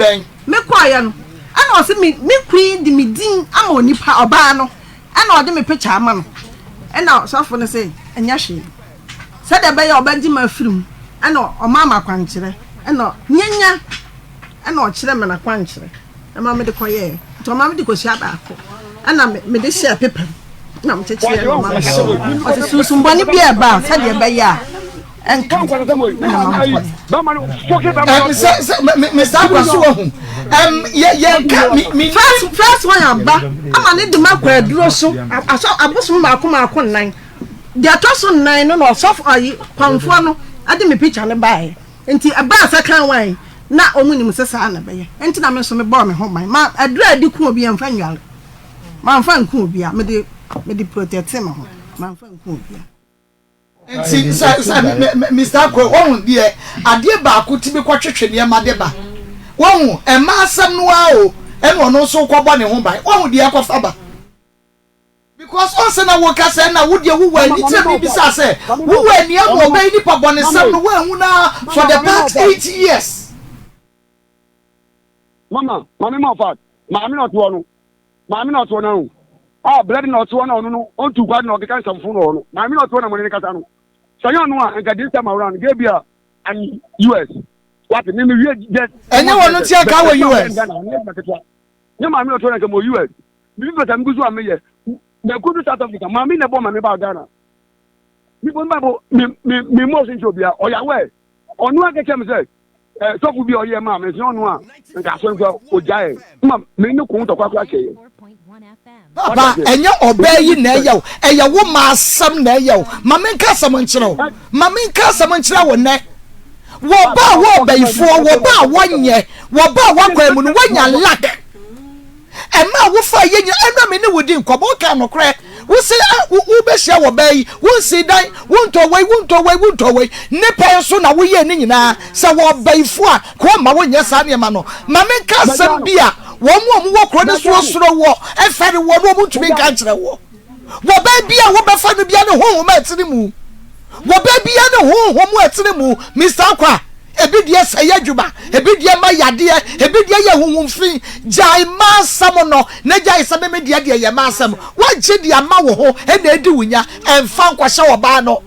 mekɔɔyɛ no ɛna ɔsɛ me me kun de me din ama onipa ɔbaa no, ɛna ɔde me picture ama no, ɛna ɔsɔfo no sɛ ɛnyɛ hwee, sɛdeɛ ɛbɛyɛ a ɔbɛgye me afiri mu, ɛna ɔmaa me akwankyerɛ, ɛna nyanya ɛna ɔkyerɛ me n'akwankyerɛ ɛma mede kɔyɛɛ. Nti ɔma mede kɔhyia baako, ɛna mede hyɛɛ pepa mu na mekyekyerɛ na ɔma me hyɛ. Ɔsɛ sunsumbɔne bi a ɛba a, sɛdeɛ ɛbɛyɛ a ɛnka ɛna ma mekɔyɛ. Sɛ sɛ Mr. Akwa so wɔ ho yɛ yɛnka mi mi. First one aba ama ne de ma kɔ aduro so asɔ abosom baako baako nnan. Deɛ ɛtɔ so nnan no na ɔsɔfo ayi kwanfoɔ no ɛde me picture no baeɛ. Nti ɛbaa second one na wɔn nim sɛ saa na ɛbɛyɛ. Nti na me nso mebɔɔ me ho ban. Ma aduro a ɛde ku obi yɛmfa nnwale. Mamfa nku obi a mede mede protect me ho. Mamfa nku obi a. Nti sɛ sɛ Mr. Akwa, wɔn deɛ adeɛ baako ti bi kɔtwetwe nneɛma de ba, wɔn ɛma asɛm no ara o, ɛna ɔno nso kɔbɔ ne ho ban, wɔn deɛ ɛkɔfa ba because ɔsɛ na wɔka sɛ na wo deɛ wowɔ ani kyerɛ mi bisa sɛ wowɔ ani ama ɔbɛyi nipa bɔ ne nsɛm no wɔahu na for the past 8 years. Mama, maame ma ɔfa maame na ɔte hɔ no, maame na ɔte hɔ no a blɛd na ɔte hɔ na ɔno no ɔntu kwa na ɔkeka nsɛmfo na ɔwɔ no. Maame na ɔte hɔ na mo ne ne kasa no sɛ nyɛ ɔno a nka this time around gye bi a I'm US wate me me wie just. Ɛnyɛ wɔn no ti aka wɔ US. Nyɛ maame na ɔte hɔ na nka mo US bibi pɛsɛ mi gu so a meyɛ mɛko do South Africa. Maame na ɛbɔ maame ba Ghana mi bɔ mi ba bɔ mi mi mi mo ɔsɛ nkyɛn obia ɔyɛ awɛ ɔno akɛkyɛ mi sɛ ɛ sɔfo bi a ɔyɛ maa mi sɛ ɔno a nka asɔre nka ogya yɛ ma mi ne kun tɔkwa kora kyɛ yɛ. Papa, ɛnyɛ ɔbaa yi na ɛyɛ wo, ɛyɛ wo ma asɛm na ɛyɛ wo. Ma menka asɛm nkyerɛ wo, ma menka asɛm nkyerɛ wo nnɛ. Wɔ ba a wɔ ɔbayifoɔ, wɔ ba a wɔnyɛ, wɔ ba a wakwan mu no, woanya luck. Ɛma a wofa yɛ nyina ɛna me ne wo di nkɔmmɔ, woka nokorɛ. Wo se wobɛhyia wɔ baa yi, wonsii dan, wontɔ wei, wontɔ wei, wontɔ wei. Ne pɛn so na woyɛɛ ne nyinaa. Sɛ wɔ ɔbayifoɔ a, ka ɔmma wonyɛ saa nneɛma no. Ma menka asɛm bi a wɔn a wɔwɔ kuro no soɔ suro woɔ, ɛfɛre woɔ na wɔntumi nka nkyerɛ woɔ. Wɔ baa bi a wobɛfa no bia ne honhom a ɛtene mu. Wɔ baa bia ne honhom a ɛtene mu, Mr. Akwa, ebi deɛ sɛe adwuma, ebi deɛ ma yadeɛ, ebi deɛ yɛ honhom fi. Gyae ma asɛm no, na gyae sɛ meme deɛ deɛ yɛ ma asɛm. Woagye de ama wo ho ɛna edi wo nya, ɛmfa nkɔhyɛ ɔbaa no.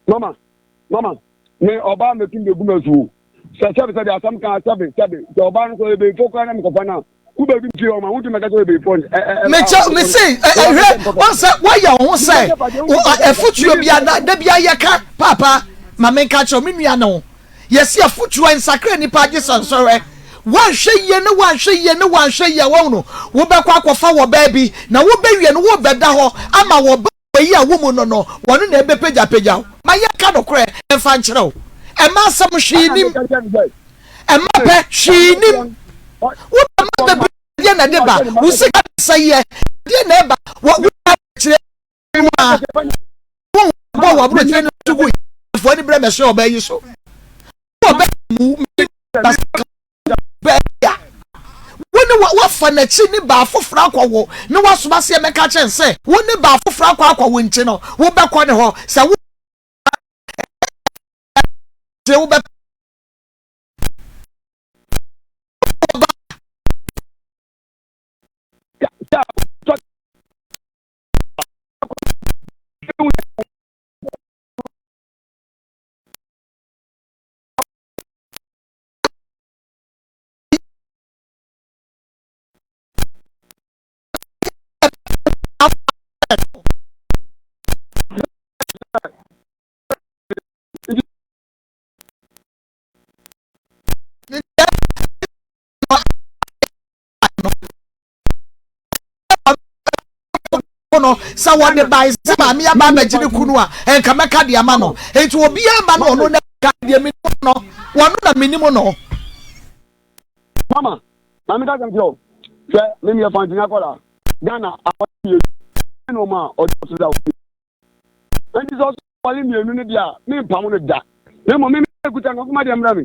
Mama, mama, me ɔbaa mɛtum bɛgu ma suo. Sɛ sɛbe sɛbe asɛm ka sɛbe sɛbe sɛ ɔbaa no kɔ ɛbɛyifo koraa na mekɔfa no a wobɛbi fie ɔma wontumi mɛka sɛ ɔbɛyifo. Mekyɛ mese ɛhwɛ wɔn sɛ wɔyɛ wo ho sɛ afutuo bia da da bia yɛka paapa ma menka kyerɛ me nua ne ho yɛsi afutuo nsakra nipa agye sɛ nsɔhwɛ. Woanhwɛ yie ne woanhwɛ yie ne woanhwɛ yie a, wɔn no wobɛkɔ akɔfa wɔ baabi na wobɛwie no wobɛda hɔ ama wɔ ba yi a wo mu no no wɔno na ɛbɛpagyapagya wo. Ma yɛnka nokorɛ mfa nkyerɛ wo, ɛma asɛm hwee nim, ɛma pɛ hwee nim. Wobɛma bebree deɛ na ɛde ba wo sika sɛeɛ deɛ na ɛba wɔ wo akyerɛ mu a wo bɔ. Wokɔ wɔ aburokyire no so gu foɔ ani berɛ mɛhyɛ ɔbaa yi so. Ɔbaa mu bɛya. Wo ne wafa n'akyi ne baa foforɔ akɔwo ne wasoma seɛ mɛka kyɛn sɛ wo ne baa foforɔ akɔ akɔwo nti no wobɛkɔ ne hɔ sɛ wo wobɛ no sɛ wɔde bae sɛ maame aba abɛgye ne kunu a nka mɛka de ama no nti obiara ma no ɔno na ka deɛ menim no wɔno na menim no. Mama, maame ka sɛm kyerɛ o sɛ meme yɛ fantini akɔla Ghana awɔre mmienu ɛna ɔma a ɔde ɔso da obi nti sɛ ɔso awɔre mmienu no deɛ a mempam no da na mmom meme kuta no ɔfoma deɛ mmra me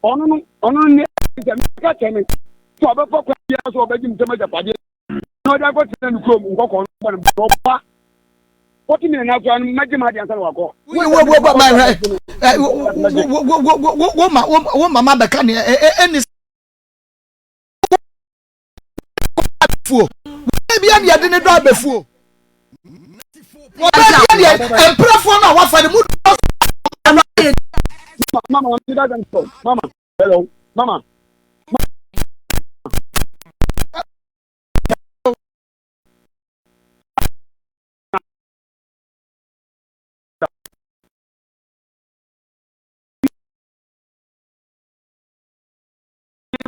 ɔno no ɔno no ne sɛ meka kyɛ me sɛ ɔbɛfa kwan biara so ɔbɛgye me sɛ magyapadeɛ na ɔde akɔtena ne kurom nkɔkɔɔ no bɔ no bɔ ɔba wɔte mi nana koraa no mɛgye ma adeɛ ansa na wakɔ. Wo mama bɛka ne ɛni fuo wɔn bi ɛni ɛde ne dɔ abɛfuo wɔn bi ɛni mprɛfoɔ no a wafa ne mu dɔ. Mama, mama, hello, mama.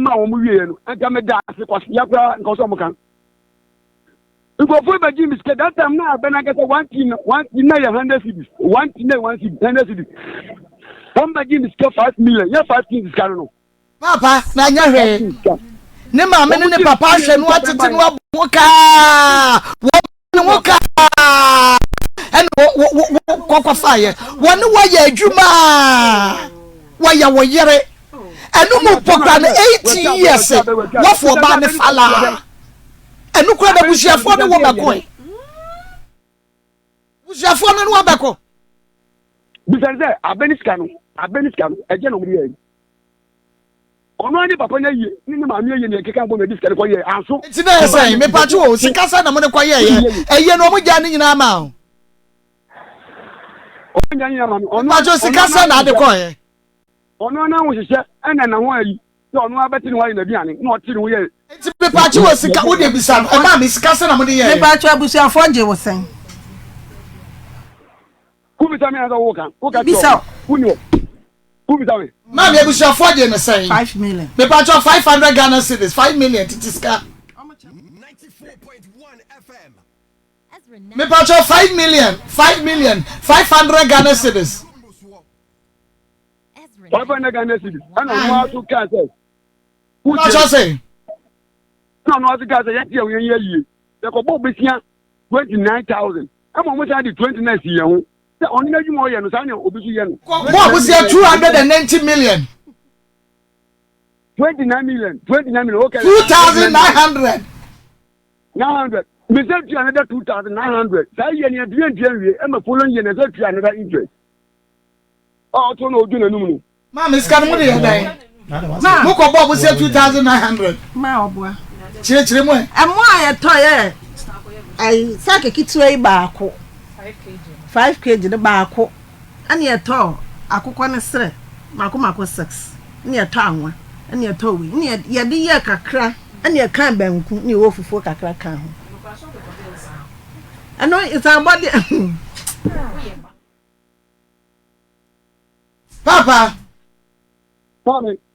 Ma wɔn wieɛ no nka meda ase kwasea koraa nka ɔsɛ ɔmo ka nkurɔfoɔ bɛgye me sika that time na abɛn ankasa one tin one tin na yɛ hundred cedis one tin na yɛ one cedi hundred cedis wɔn bɛgye me sika 5 million yɛ five tin sika no no. Papa na anyɛ hwee. Ne maame ne ne papa ahwɛ no atete no abɔ ho kaa. Wɔn ne ho kaa. Ɛna kɔkɔfaeɛ. Wɔne wɔyɛ adwuma. Wɔyɛ wo yere. Ɛno mu mpo kora no 8 years wɔfo ɔbaa ne falaa. Ɛno kora na abusuafoɔ ne wɔ bɛkoe. Abusuafoɔ no ne wɔ bɛko. Bisan sɛ abɛne sika no abɛne sika no ɛgye na wɔn de yɛ ɔno ani papa no ayie ne ne maame ayie ne ɛkeka bɔ na ɛde sika no kɔyɛ anso. Nti na yɛ sɛn mepatwo o sika sɛ na mo de kɔyɛ yɛ ɛyɛ no ɔmo gya ne nyinaa ma o. Ɔmo gya ne nyinaa ma mi. Mepatwo sika sɛ na ade kɔyɛ. Ɔno ana ahohyehyɛ ɛna na ho ayi sɛ ɔno abɛte ne ho ayɛ n'aduane na ɔte ne ho yɛ. Nti mepatwo o sika wo de bisa no ɛmaa mi sika sɛ na mo de yɛ. Mepatwo abusuafoɔ gye wo sɛn. Wobisa mi ansa wo ka wo ka kyerɛ wo ni hɔ wobisa mi. Maame abusuafoɔ gye ne sɛn. 5 million. Mepatwo 500 Ghana cedis 5 million titi sika. Mepatwo 5 million 5 million 500 Ghana cedis. 500 Ghana cedis ɛna ɔno aso kaa sɛ. Mepatwo sɛ. Ɛna ɔno aso kaa sɛ yɛte yɛn yɛn yɛ yie yɛkɔbɔ obesia 29,000 ɛma ɔmo san de 29 si yɛn ho sɛ ɔno n'adwuma ɔyɛ no saa na obi so yɛ no. Mo abosia 290 million. 29 million 29 million okay. 2,900. 900 mbese tua another 2,900 saa yɛ ni ɛdua ntua nwie ɛma following year na ɛsɛ tua another interest a ɔtɔ na ɔdu n'anum no. Maame sika no mo de yɛ dɛn? Mo kɔ bɔ abosia 2,900. Ma ɔboa. Kyerɛkyerɛ mu ɛ. Ɛmo a yɛtɔ yɛ ayi saaki ketewa yi baako 5 kg no baako ɛna yɛtɔ akokɔ ne serɛ mako mako six ɛna yɛtɔ anwa ɛna yɛtɔ wei ɛna yɛde yɛ kakra ɛna yɛka banku ɛna yɛwɔ fufuo kakra ka ho ɛno nsabɔ de. Papa.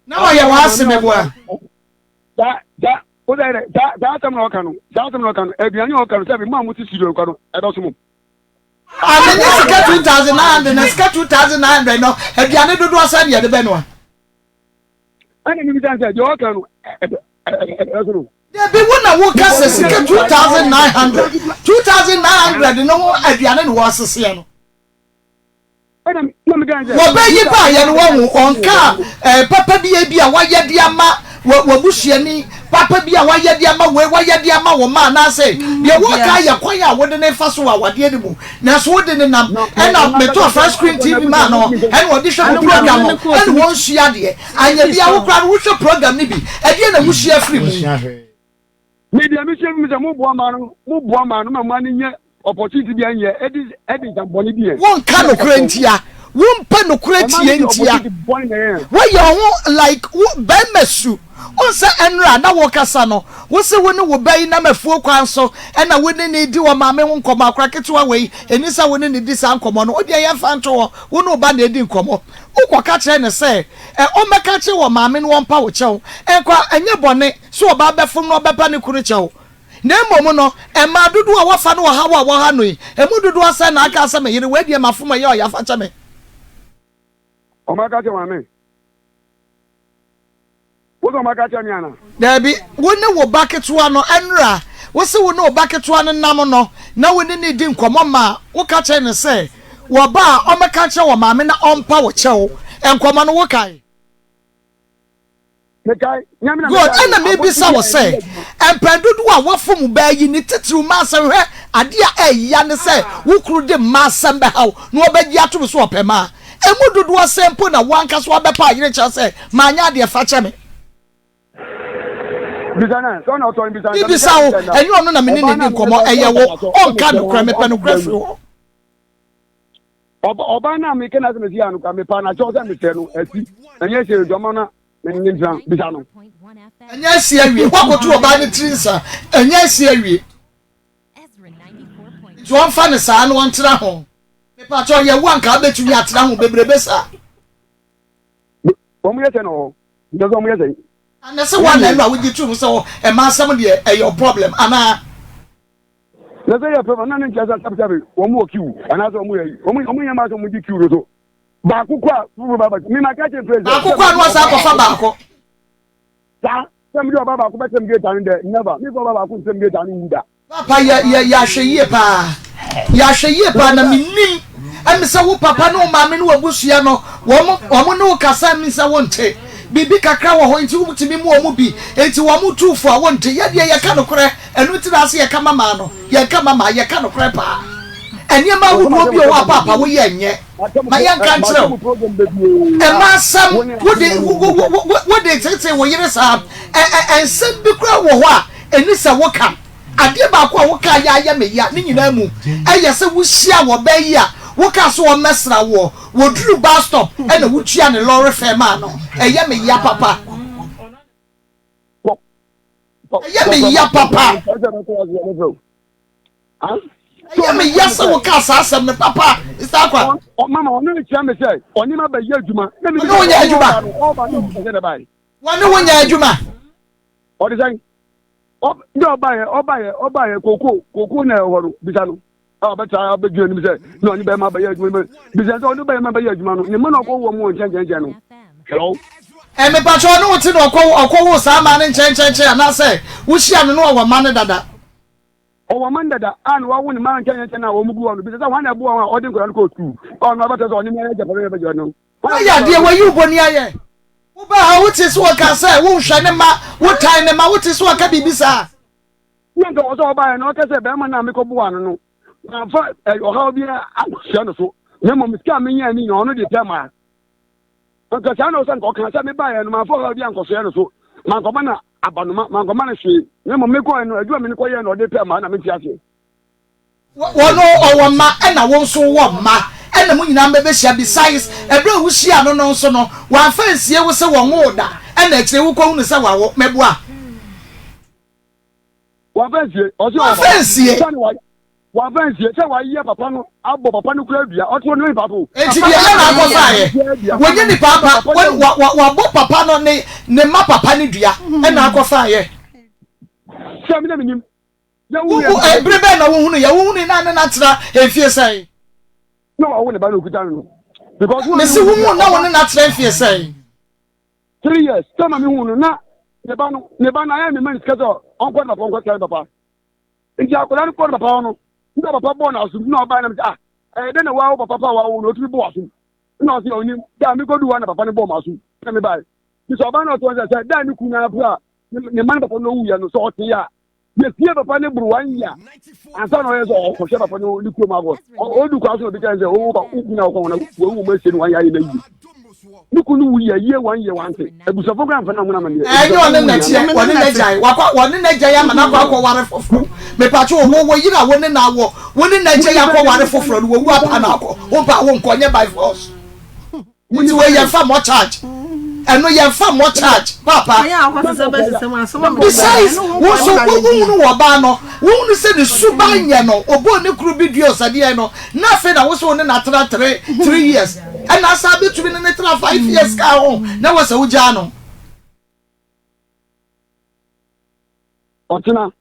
Na wɔyɛ w'ase meboa. Saa saa o sɛ dɛ saa saa asɛm na ɔka no saa asɛm na ɔka no aduane a ɔka no sɛ bi mu a mo ti studio nkwa no ɛbɛso mo. Ame ne sika 2,900 na sika 2,900 no aduane dodoɔ sɛ ne yɛde bɛnoa. Ɛna mi bisa sɛ deɛ ɔka no ɛbɛ ɛbɛso no. Dabi wo na wo ka sɛ sika 2,900 2,900 no ho aduane na wɔaseseɛ no. Wɔbɛyi baayɛ no wahu ɔnka ɛɛ papa bi ebi a wayɛ de ama wɔ w'abusuani papa bi a wayɛ de ama wei wayɛ de ama wo mma anaasɛ deɛ wɔka yɛ kwan a wode ne fa so wɔ awadeɛ no mu nanso wode ne nam ɛna metɔ flat screen tv maa no ɛna ɔde hwɛ mo program no ɛna wɔnsua adeɛ anyɛ bia wo koraa no wohwɛ program no bi ɛdeɛ na wosua firi mu. Me deɛ mesua firi mu sɛ moboa mmaa no moboa mmaa no ma mmaa no nyɛ opportunity bi anyɛ ɛde ɛde nsɛmbɔne bi yɛ. Wonka nokorɛ ntia wompɛ nokorɛ tie ntia woyɛ ho like wo bɛrima su wohu sɛ ɛnora na wokasa no wose wo ne wo ba yi nam afuo kwan so ɛna wo ne ne di wɔ maame ho nkɔmmɔ akora ketewa wei ɛni sɛ wo ne ne di saa nkɔmmɔ no wodeɛ yɛmfa nto hɔ wo ne wo ba na ɛdi nkɔmmɔ wokɔka kyerɛ ne sɛ ɛ ɔmmɛka kyerɛ wɔ maame no wɔmpa wo kyɛw ɛnkɔ ɛnyɛ bɔne sɛ ɔbaa bɛfom na ɔbɛpa ne kunu kyɛw Na mmom no, mmaa dodoɔ a wɔfa no ɔhaw a wɔha no yi, emu dodoɔ sɛn na aka sɛ, Me yere, wei deɛ mafom, ɛyɛ ɔya, fa kyɛ me? Wɔaka akyerɛ maame. Wo sɛ wɔaka akyerɛ me ana? Daabi, wo ne wo ba ketewa no, ɛnora, wo se wo ne wo ba ketewa no nam no, na wo ne no redi nkɔmmɔ ma woka kyerɛ no sɛ, wɔba a, ɔmmɛka nkyerɛ wɔ maame na ɔmpa wo kyɛw. Nkɔmmɔ no, wokae? Good, ɛna mebisa wo sɛ, mpɛn dodoɔ a woafom baa yi, ne titiriw mmaa asɛm, hwɛ, adeɛ a ɛya ne sɛ wo kunu de mmaa asɛm bɛha wo na ɔbɛgye atom sɛ ɔpɛ mmaa. Emu dodoɔ sɛn mpo na wo ankasa woabɛpa ayere kyerɛ sɛ manyɛ adeɛ fa kyɛ me? Mebisa wo, ɛnyɛ ɔno na me ne no di nkɔmmɔ, ɛyɛ wo, ɔnka nokorɛ, mepɛ nokorɛ firi hɔ. Ɔbaa no a meka n'asɛm asi ano ka mepa no akyɛw sɛ mesrɛ no asi ɛnyɛ sɛ dwama na mene ne ntena bisa no. Ɛnyɛ asi awie woakɔto ɔbaa no tiri nsa ɛnyɛ asi awie nti ɔmfa no saa na ɔntena ho mepakyɛ ɔyɛ wo anka wobɛtumi atena ho bebrebe saa. Wɔn yɛ sɛ na ɔhɔ nti sɛ wɔn yɛ sɛ. Ana sɛ wɔn na ɛnu a wogye tum sɛ ɛma asɛm deɛ ɛyɛ problem anaa. Na sɛ yɛ pɛ na ne nkyɛn sɛ sɛbisɛbi wɔn wɔ kiw anaasɛ wɔn yɛ wɔn wɔn nyɛ maa sɛ wɔn di kiw no so baako kɔ a foforɔ ba ba mi ma ka kyerɛ president. Baako kɔ a na wasan akɔfa baako. Saa sɛ mi de ɔba baako bɛtɛm gate ano dɛ never mi fɔ ɔba baako ntɛm gate ano wu da. Papa yɛ yɛ yɛ ahwɛ yie paa yɛ ahwɛ yie paa na mi nim ɛmi sɛ wo papa ne wo maame ne w'abusua no wɔn wɔn ne wo kasa mi sɛ wo nte. Biribi kakra wɔ hɔ nti wotumi mu wɔn bi nti wɔn tu fo a wonte. Yɛ deɛ yɛka nokorɛ ɛno nti na ase yɛka mama no yɛnka mama yɛka nokorɛ paa. Nneɛma ahodoɔ bi wɔ hɔ a paapa woyɛ nyɛ ma yɛnka nkyerɛ wo. Ɛma asɛm wode wode tete wo yere saa ɛ ɛ nsɛm bi koraa wɔ hɔ a ɛni sɛ woka. Adeɛ baako a wokaa yɛ ayɛ me ya ne nyinaa mu ɛyɛ sɛ wohyia wɔ baa yi a wokaa sɛ ɔmmɛsra woɔ, wɔduru bus stop ɛna wotua ne lɔre fare maa no. Ɛyɛ me ya papa. Ɛyɛ me ya papa. Ɛyɛ me ya sɛ wokaa saa asɛm no papa. Mr. Akwa. Mama ɔno kyerɛ me sɛ ɔne ma bɛyɛ adwuma. Ɔne wo nyɛ adwuma. Wɔne wo nyɛ adwuma. Ɔde sɛn? Ɔ de ɔbaeɛ ɔbaeɛ ɔbaeɛ koko koko na ɛwɔ hɔ no bisa no a ɔbɛtra abɛgyina anim sɛ na ɔne bɛrima bɛyɛ adwuma no bisa sɛ ɔne bɛrima bɛyɛ adwuma no ne mma na ɔkɔ wɔ mu wɔ nkyɛnkyɛnkyɛn no hello. Ɛ mepakyɛ ɔne wo te na ɔkɔ ɔkɔ wo saa maa no nkyɛnkyɛnkyɛn anaasɛ wohyia no na ɔwɔ mma no dada. Ɔwɔ mma no dada a na wawo ne mma no nkyɛnkyɛnkyɛn a wɔn gu hɔ no bisa sɛ hwan na ɛboa wɔn a ɔde nkwadaa no kɔɔ sukuu a ɔno abɛtɛ sɛ ɔne mmea yɛ gyapɛbɛyɛ bɛgyɛ no. Woayɛ adeɛ, wayi wo bɔne ayɛ. Wobaa ha, wote sɛ wɔka sɛ wonhwɛ ne mma, wotan ne mma, wote sɛ wɔka biribi saa. Na nka wɔ sɛ ɔbaeɛ no ɔka sɛ bɛrima no a mekɔboa no no mamfa ɔhaw biara ankɔhyia no so na mmom sika a menyaa ne nyinaa ɔno de pɛ maa nka saa na ɔsɛ nka ɔka sɛ mebaeɛ no mamfa ɔhaw bi ankɔsoɛ no so mankɔma no abanoma mankɔma no hwee na mmom mekɔɛ no adwuma me no kɔyɛɛ no ɔde pɛ maa na mente aseɛ. Wɔn ɔwɔ mma ɛna wo nso wowɔ mma ɛna mo nyinaa mobɛbɛhyia besides ɛberɛ a wohyiaa no no nso no wamfa ansie wo sɛ wɔnwoo da ɛna akyire wokɔhunu sɛ wawo mɛboa. Wamfa ansie ɔse ɔwɔ Wamfa ansie. Sɛne wa wamfa ansie sɛ wayɛ papa no abɔ papa no kura dua ɔte ɔno nipa po. Enti deɛ ɛna akɔfaeɛ wɔnyɛ nipa apa wabɔ papa no ne ne mma papa no dua ɛna akɔfaeɛ. Sɛ mi na mi nim. Wo wo eh, bere bɛn na wohunu yɛ? Wohunu na ne na tra mfie sɛn? Na wawo ne ba na okuta no no. Because wo Mesi wohu na wo ne na tra mfie sɛn? 3 years. Sɛ ma mehu no na ne ba no ne ba no ayɛ me ma ne sika sɛ ɔnkɔ ne papa ɔnkɔ sɛ ne papa. Nti akwadaa no kɔ ne papa hɔ no na papa bɔɔ no asom na ɔbaa na me sɛ ah ɛyɛ dɛ na wawo papa pa wawo no otumi bɔ asom. Ɛna ɔse ɔnim. Da a mekɔduu hɔ a na papa no bɔɔ m'aso na mebae. Nti sɛ ɔbaa no ɔte hɔ sɛ sɛ da a ne kunu no apira a ne mma ne papa no owuiɛ no sɛ ɔte a yɛsie papa no boro one year ansa na ɔyɛ sɛ ɔkɔhwɛ papa no ne kurom akɔ. Ɔdu kwan so na obi kyerɛ sɛ ɔwɔ ba wo kunu a ɔkɔ hɔ no wawu wɔn asie no one year ayɛ no ayie. Ne kunu no wuiɛ yie one year wante. Abusuafoɔ koraa mfa no anwene amaneɛ. Ɛnyɛ ɔne na teɛ, ɔne na gyae, wakɔ ɔne na gyae ama no akɔ akɔware foforɔ. Mepatwo wo, wo yere a wo ne no awɔ, wo ne na gyae akɔware foforɔ no, wawu apa na akɔ, wo mpa wo nkɔ, nyɛ by force. Nti wei yɛmfa mmɔ charge. Ɛno yɛmfa mmɔ charge, paapa. Besides, wo nso wohunu ɔbaa no, wohunu sɛ ne suban nyɛ no, ɔbɔɔ ne kunu bi dua ɔsɛdeɛ no, na afei na wo sɛ wo ne no atena three years. Ɛna asan bɛtumi ne no tena 5 years ka ho, na wɔ sɛ wogyaa no. Ɔkyena,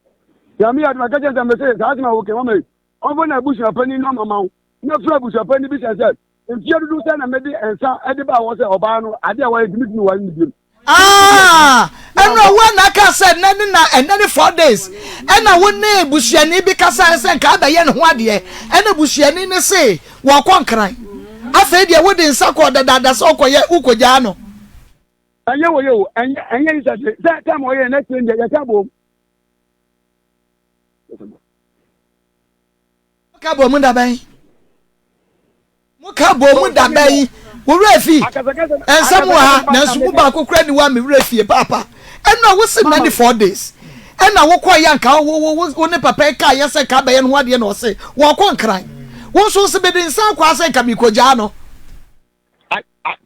Nyame yɛ adom a, ka kyerɛ no sɛ mese saa asɛm a woka yi, mama yi, ɔmfa n'abusua panin nɔma ma wo, na frɛ abusua panin bisa sɛ, mfeɛ dodow sɛn na mede nsa de baa hɔ sɛ ɔbaa no, adeɛ a wayɛ nti mentumi nware no bio. Ah, ɛnna wo na aka sɛ ɛnɛ ne na ɛnɛ ne 4 days ɛna wo ne busuani bi kasa sɛ nka abɛyɛ ne ho adeɛ, ɛna busuani ne se wɔkɔ Nkran. Afei deɛ wode nsa kɔɔ dadaada sɛ wokɔyɛ wokɔgyaa no. Ɛnyɛ wɔ yɛ o, ɛnyɛ ɛnyɛ yi sɛ sɛ time ɔyɛ next year deɛ yɛka bom. Moka bɔ mu da bɛn? Moka bɔ mu da bɛn? Wo werɛ fi? Nsɛm wɔ ha, nanso mu baako kura ni wa me werɛ fie paapa. Ɛnna wo se nna 4 days. Ɛnna wokɔ yɛ anka wo wo wo ne papa yi kaa yɛ sɛ nka abɛyɛ no ho adeɛ na ɔse wɔkɔ Nkran. Wo nso se mede nsa akɔ asɛ nka mekɔgyaa no.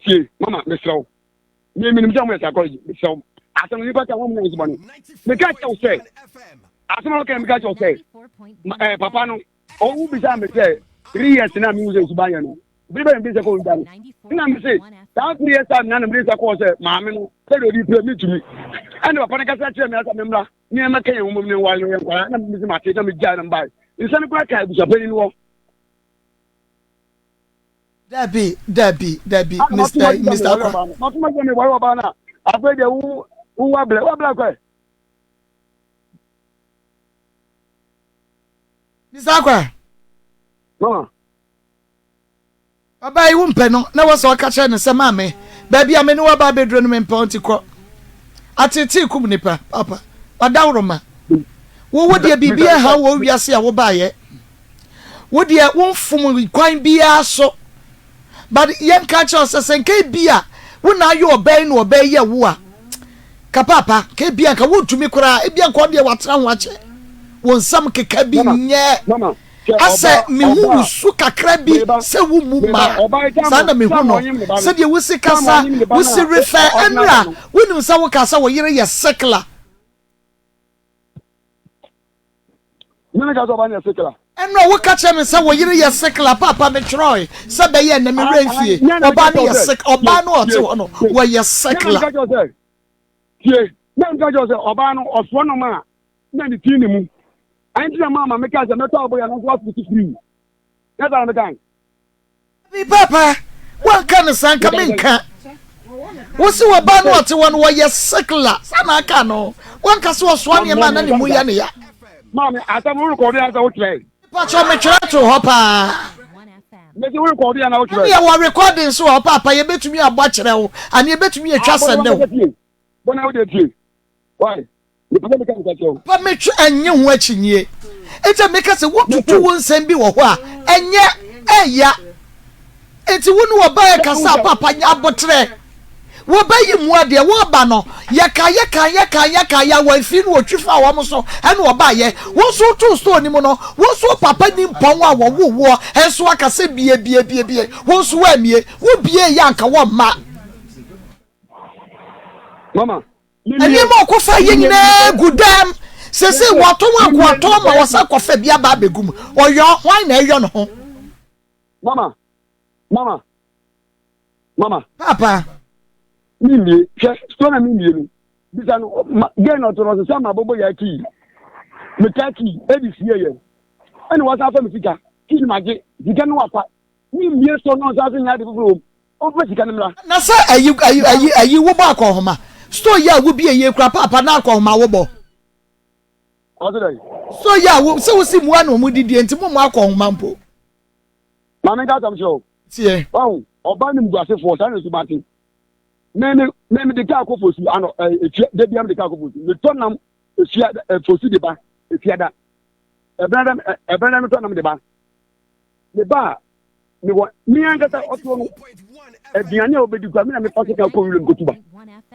Tie, mama, mesrɛ wo. Me menim sɛ moyɛ psychology, mesrɛ wo. Asɛm no nipa ka wɔn mu na bɔne. Meka kyerɛ wo sɛ, asɛm a wɔka meka kyerɛ wo sɛ, eh, papa no, ɔwu bisa me sɛ, 3 years na mehu sɛ suban yɛ no. Bere bɛn mede sɛ kɔɔ nda no. Nna me se, saa 3 years time na na mede sɛ kɔɔ sɛ maame no, sɛdeɛ ɔde pira metumi. Ɛna papa no kasa kyerɛ me asɛ memmra, ne ɛmɛka yɛn ho mmom ne nware no yɛ nkwadaa, na mese mate, na megyae na mebae. Nsa no koraa kaa abusuapanin no hɔ. Dabi, dabi, dabi, Mr. Mr. Akwa. Matuma sɛ meware ɔbaa no a, afei deɛ wo wo wabrɛ, wabrɛ akɔ. Mr. Akwa. Mama. Ɔbaa yi wo mpɛ no, na wɔ sɛ ɔka kyerɛ no sɛ maame, baabi a me ne waba abɛduro no mempɛ wo nti kɔ. Ateetee kum nipa, papa. Wadaworoma. Wo wo deɛ biribi aha wɔ wiase a wobaeɛ. Wo deɛ womfom kwan biara so. But yɛnka kyerɛ wo sɛ sɛ nka ebi a wo na ayɛ ɔbaa yi na ɔbaa yi yɛ wo a, ka paapa, ka ebi a nka wontumi koraa, ebi a nka ɔdeɛ watena ho akyɛ. Wo nsɛm keka bi nyɛ asɛ mehu wo su kakra bi sɛ wo mu ma saa na mehu no sɛdeɛ wosi kasa wosi refɛ ɛnura wonim sɛ woka sɛ wo yere yɛ sekla. Mene ka sɛ ɔba no yɛ sekla. Ɛnna woka kyerɛ me sɛ wo yere yɛ sekla paapa metwerɛe sɛ bɛyɛ ɛnɛ me werɛ mfie ɔbaa no yɛ sek ɔbaa no ɔte hɔ no wɔyɛ sekla. Tie na nka kyerɛ sɛ ɔbaa no ɔsoɔ nom a na ne ti ne mu ɛnti na maama meka sɛ mɛtɔ aboyɛ no nso afiti firi nyɛ saa na mekae. Dabi paapa wanka no saa nka menka. Wo se ɔbaa no ɔte hɔ no wɔyɛ sekla saa na aka no wanka sɛ ɔsoa nneɛma a na ne mu yɛ ne ya. Maame asɛm wo rekɔdo ansa wotwerɛe. Pakyɛ metwerɛ to hɔ paa. Mese wo rekɔdo anaa wotwerɛe. Ɛne yɛwɔ recording nso wɔ hɔ paapa yɛbɛtumi abɔ akyerɛ wo anaa yɛbɛtumi atwa sɛnde wo. Bɔna wode tie. Why? Mepɛ sɛ meka nokware kyerɛ wo. Papa metwe ɛnnye ho akyinnye. Enti meka sɛ wotutu wo nsɛm bi wɔ hɔ a, ɛnyɛ ɛya. Enti wo ne ɔbaa ɛkasa a, papa nya aboterɛ. Wɔbɛyi mmoa deɛ wɔba no, yɛka yɛka yɛka yɛka yɛ a wɔamfiri no wɔtwi faa wɔn so ɛna ɔbaeɛ. Wo nso wotoo store no mu no, wo nso wo papa ni mpɔn a wɔwoo woɔ nso aka sɛ bie bie bie bie, wo nso woammie. Wobieeɛ a anka wɔmma. Mama, Nneɛma a ɔkɔfa yɛ nyinaa gu dɛm. Sese wɔatɔn akoatɔn ma wɔsan kɔfa bi aba abɛgu mu. Ɔyɔ, hwan na ɛyɔ ne ho? Mama, mama, mama. Papa. Mi mie, hwɛ, sɔ na mi mie no. Bisa no, ma, gɛn na ɔtɔ no ɔsesa ma bobo yɛ kii. Meka kii, ɛdi sie yɛ. Ɛna wɔsan afa mi sika, kii no ma gye, sika no wafa. Mi mie sɔ no ɔsan so nyɛ ade foforɔ wɔ mu. Ɔmfa sika no mmra. Na sɛ ayi ayi ayi ayi wobɔ akɔnhoma store yi a wobie yie kura paapa na akɔnhoma wobɔ. Ɔse dɛn? Store yi a wo sɛ wosi mua na wɔn didie nti mo mmɔ akɔnhoma mpo. Maame nka asɛm kyerɛ wo. Tie. Wahu. Ɔbaa nimguasefoɔ, saa na suban te. Me me me mede kaa kɔ Fosu ano ɛ efia da bia mede kaa kɔ Fosu. Metɔ nam efia ɛ Fosu de ba efia da. Ɛbɛn da ɛbɛn da metɔ nam de ba. Me ba a mewɔ me ankasa ɔtoɔ no aduane a obedi kura me na mefa sika kɔ wuram kɔtu ba.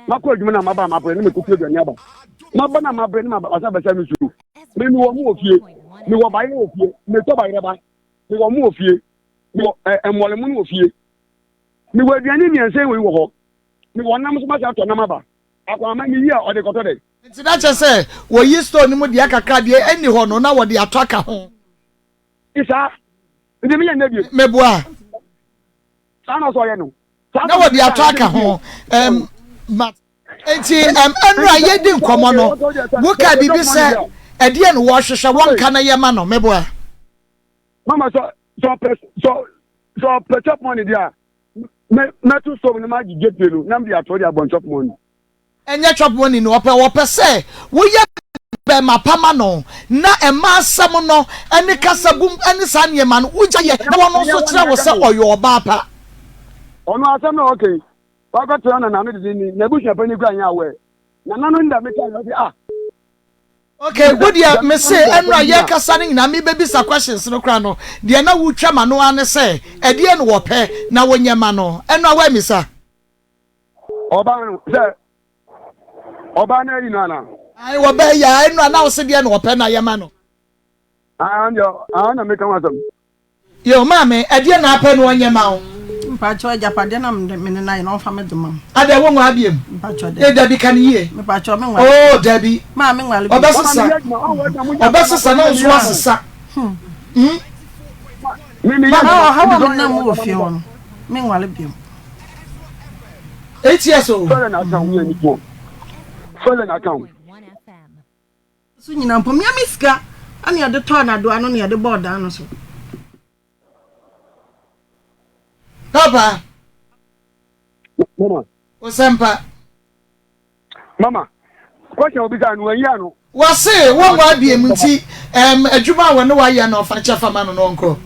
Makɔ adwuma na maba a mabrɛ ne mekɔtu aduane aba. Maba na mabrɛ ne maba asa bɛsa me suo. Me mewɔ mo wɔ fie. Mewɔ bayerɛ wɔ fie. Metɔ bayerɛ ba. Mewɔ mo wɔ fie. Mewɔ ɛ mmɔle mono wɔ fie. Mewɔ aduane mmiɛnsa wei wɔ hɔ. Mewɔ nam nso masa atɔ nam aba. Akwamma meyi a ɔde kɔtɔ dɛn? Nti na kyerɛ sɛ wɔyi store no mu deɛ kakra deɛ ɛnni hɔ no na wɔde atɔ aka ho. Saa nti meyɛ nnɛ bio. Meboa. Saa na ɔsɛ ɔyɛ no. Na wɔde atɔ aka ho. Ɛm ma nti ɛm ɛnura yɛdi nkɔmɔ no woka biribi sɛ ɛdeɛ no wɔhwehwɛ wɔnka na yɛma no meboa. Mama sɛ sɛ ɔpɛ sɛ sɛ ɔpɛ chop money deɛ a mɛ mɛto stove no ma gyegye pie no na mede ato de abɔ chop money. Ɛnyɛ chop money na ɔpɛ ɔpɛ sɛ woyɛ bɛɛma pa ma no na ɛma asɛm no ne kasa bum ne saa nneɛma no wogya yɛ na ɔno nso kyerɛ wo sɛ ɔyɛ ɔbaa pa. Ɔno asɛm na ɔka yi wakɔtena nana no dede ni n'abusua panyin kura nyɛ aware nana no nda meka yɛ ɔse ah. Ok wo deɛ me se ɛnora yɛkasa no nyinaa mebɛbisa questions no koraa no deɛ na wotwa ma no ara ne sɛ ɛdeɛ na wɔpɛ na wonyɛ ma no ɛnora woammisa. Ɔbaa no sɛ ɔbaa no ayi no ana. Ayi wɔbaa yi a ɛnora na wose deɛ na wɔpɛ na yɛma no. Ah, deɛ ah na meka ho asɛm. Yo, maame, ɛdeɛ na apɛ no ɔnyɛ ma wo? Mpakyɛw, agyapadeɛ na me ne no ayɛ no ɔmfa me de ma me. Adɛn, wo nwaa biom? Mpakyɛw, dabi. Eh, dabi, ka no yie. Mepakyɛw, me nware. Oh, dabi. Maa me nware biom. Ɔbɛsesa. Ɔbɛsesa na wo nso woasesa. Hmm? Maa ɔhaw a menam mu wɔ fie hɔ no, me nware biom. 8 years o. Fɛlɛ na aka ho yɛ nipa. Fɛlɛ na aka ho. So nyina mpo mea me sika ɛna yɛde tɔɔ nadoa no na yɛde bɔɔ dan no so. Papa. Mama. Osempa. Mama. Question obi sa no anyi ano. Wɔse wɔn wɔ abiem nti ɛm adwuma a wɔne wayɛ no ɔfa kyɛ fama no no ɔnkɔ.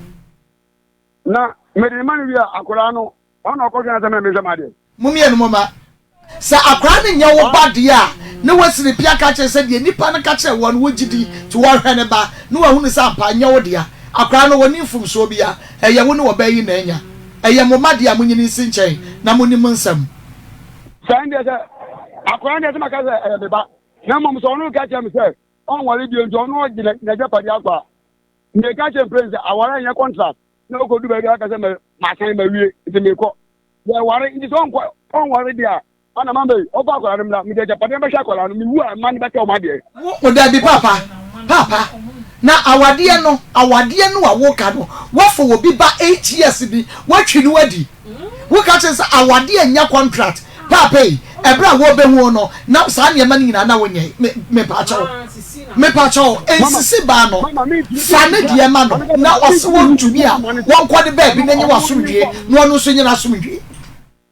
Na mede ne ma no wie a akwadaa no ɔno na ɔkɔhwɛ no sɛ mɛ mehwɛ m'adeɛ. Mo mmienu mo mma. Sɛ akwadaa no nyɛ wo ba deɛ a, ne woasi no pi aka akyerɛ sɛ deɛ nipa no ka kyerɛɛ woɔ no wogye di nti wɔhwɛ ne ba na wahunu sɛ ampa ɛnyɛ wo dea. Akwadaa no ɔnni mfomsoɔ biara, ɛyɛ wo ne ɔbaa yi na anya. Ɛyɛ mo mma deɛ a monyini nsi nkyɛn na monni mo nsɛm. Saa ndeɛ sɛ akwadaa no deɛ sɛ maka sɛ ɛyɛ me ba na mmom sɛ ɔno reka kyerɛ me sɛ ɔnware bio nti ɔno ɔgye n'agyapadeɛ akɔ a, meka kyerɛ mprenu sɛ aware nyɛ contract na ɔkɔdu baabi aka sɛ masan mawie nti mekɔ. Yɛware nti sɛ ɔnkɔ ɔnware deɛ a ana mama yi ɔfa akwadaa no mmra mede agyapadeɛ bɛhwɛ akwadaa no mewu a mma no bɛtɛ ɔmo adeɛ. Wo dabi papa papa na awadeɛ no awadeɛ no a woka no woafa obi ba 8 years bi woatwi no adi woka kyerɛ sɛ awadeɛ nyɛ contract paapa yi ɛberɛ a wɔbɛhu wo no na saa nneɛma no nyinaa na wonyɛ me mepaakyɛw mepaakyɛw nsisi baa no fa ne deɛ ma no na ɔse wɔntumi a wɔnkɔ ne baabi na nye w'asomdwie na ɔno nso nye n'asomdwie.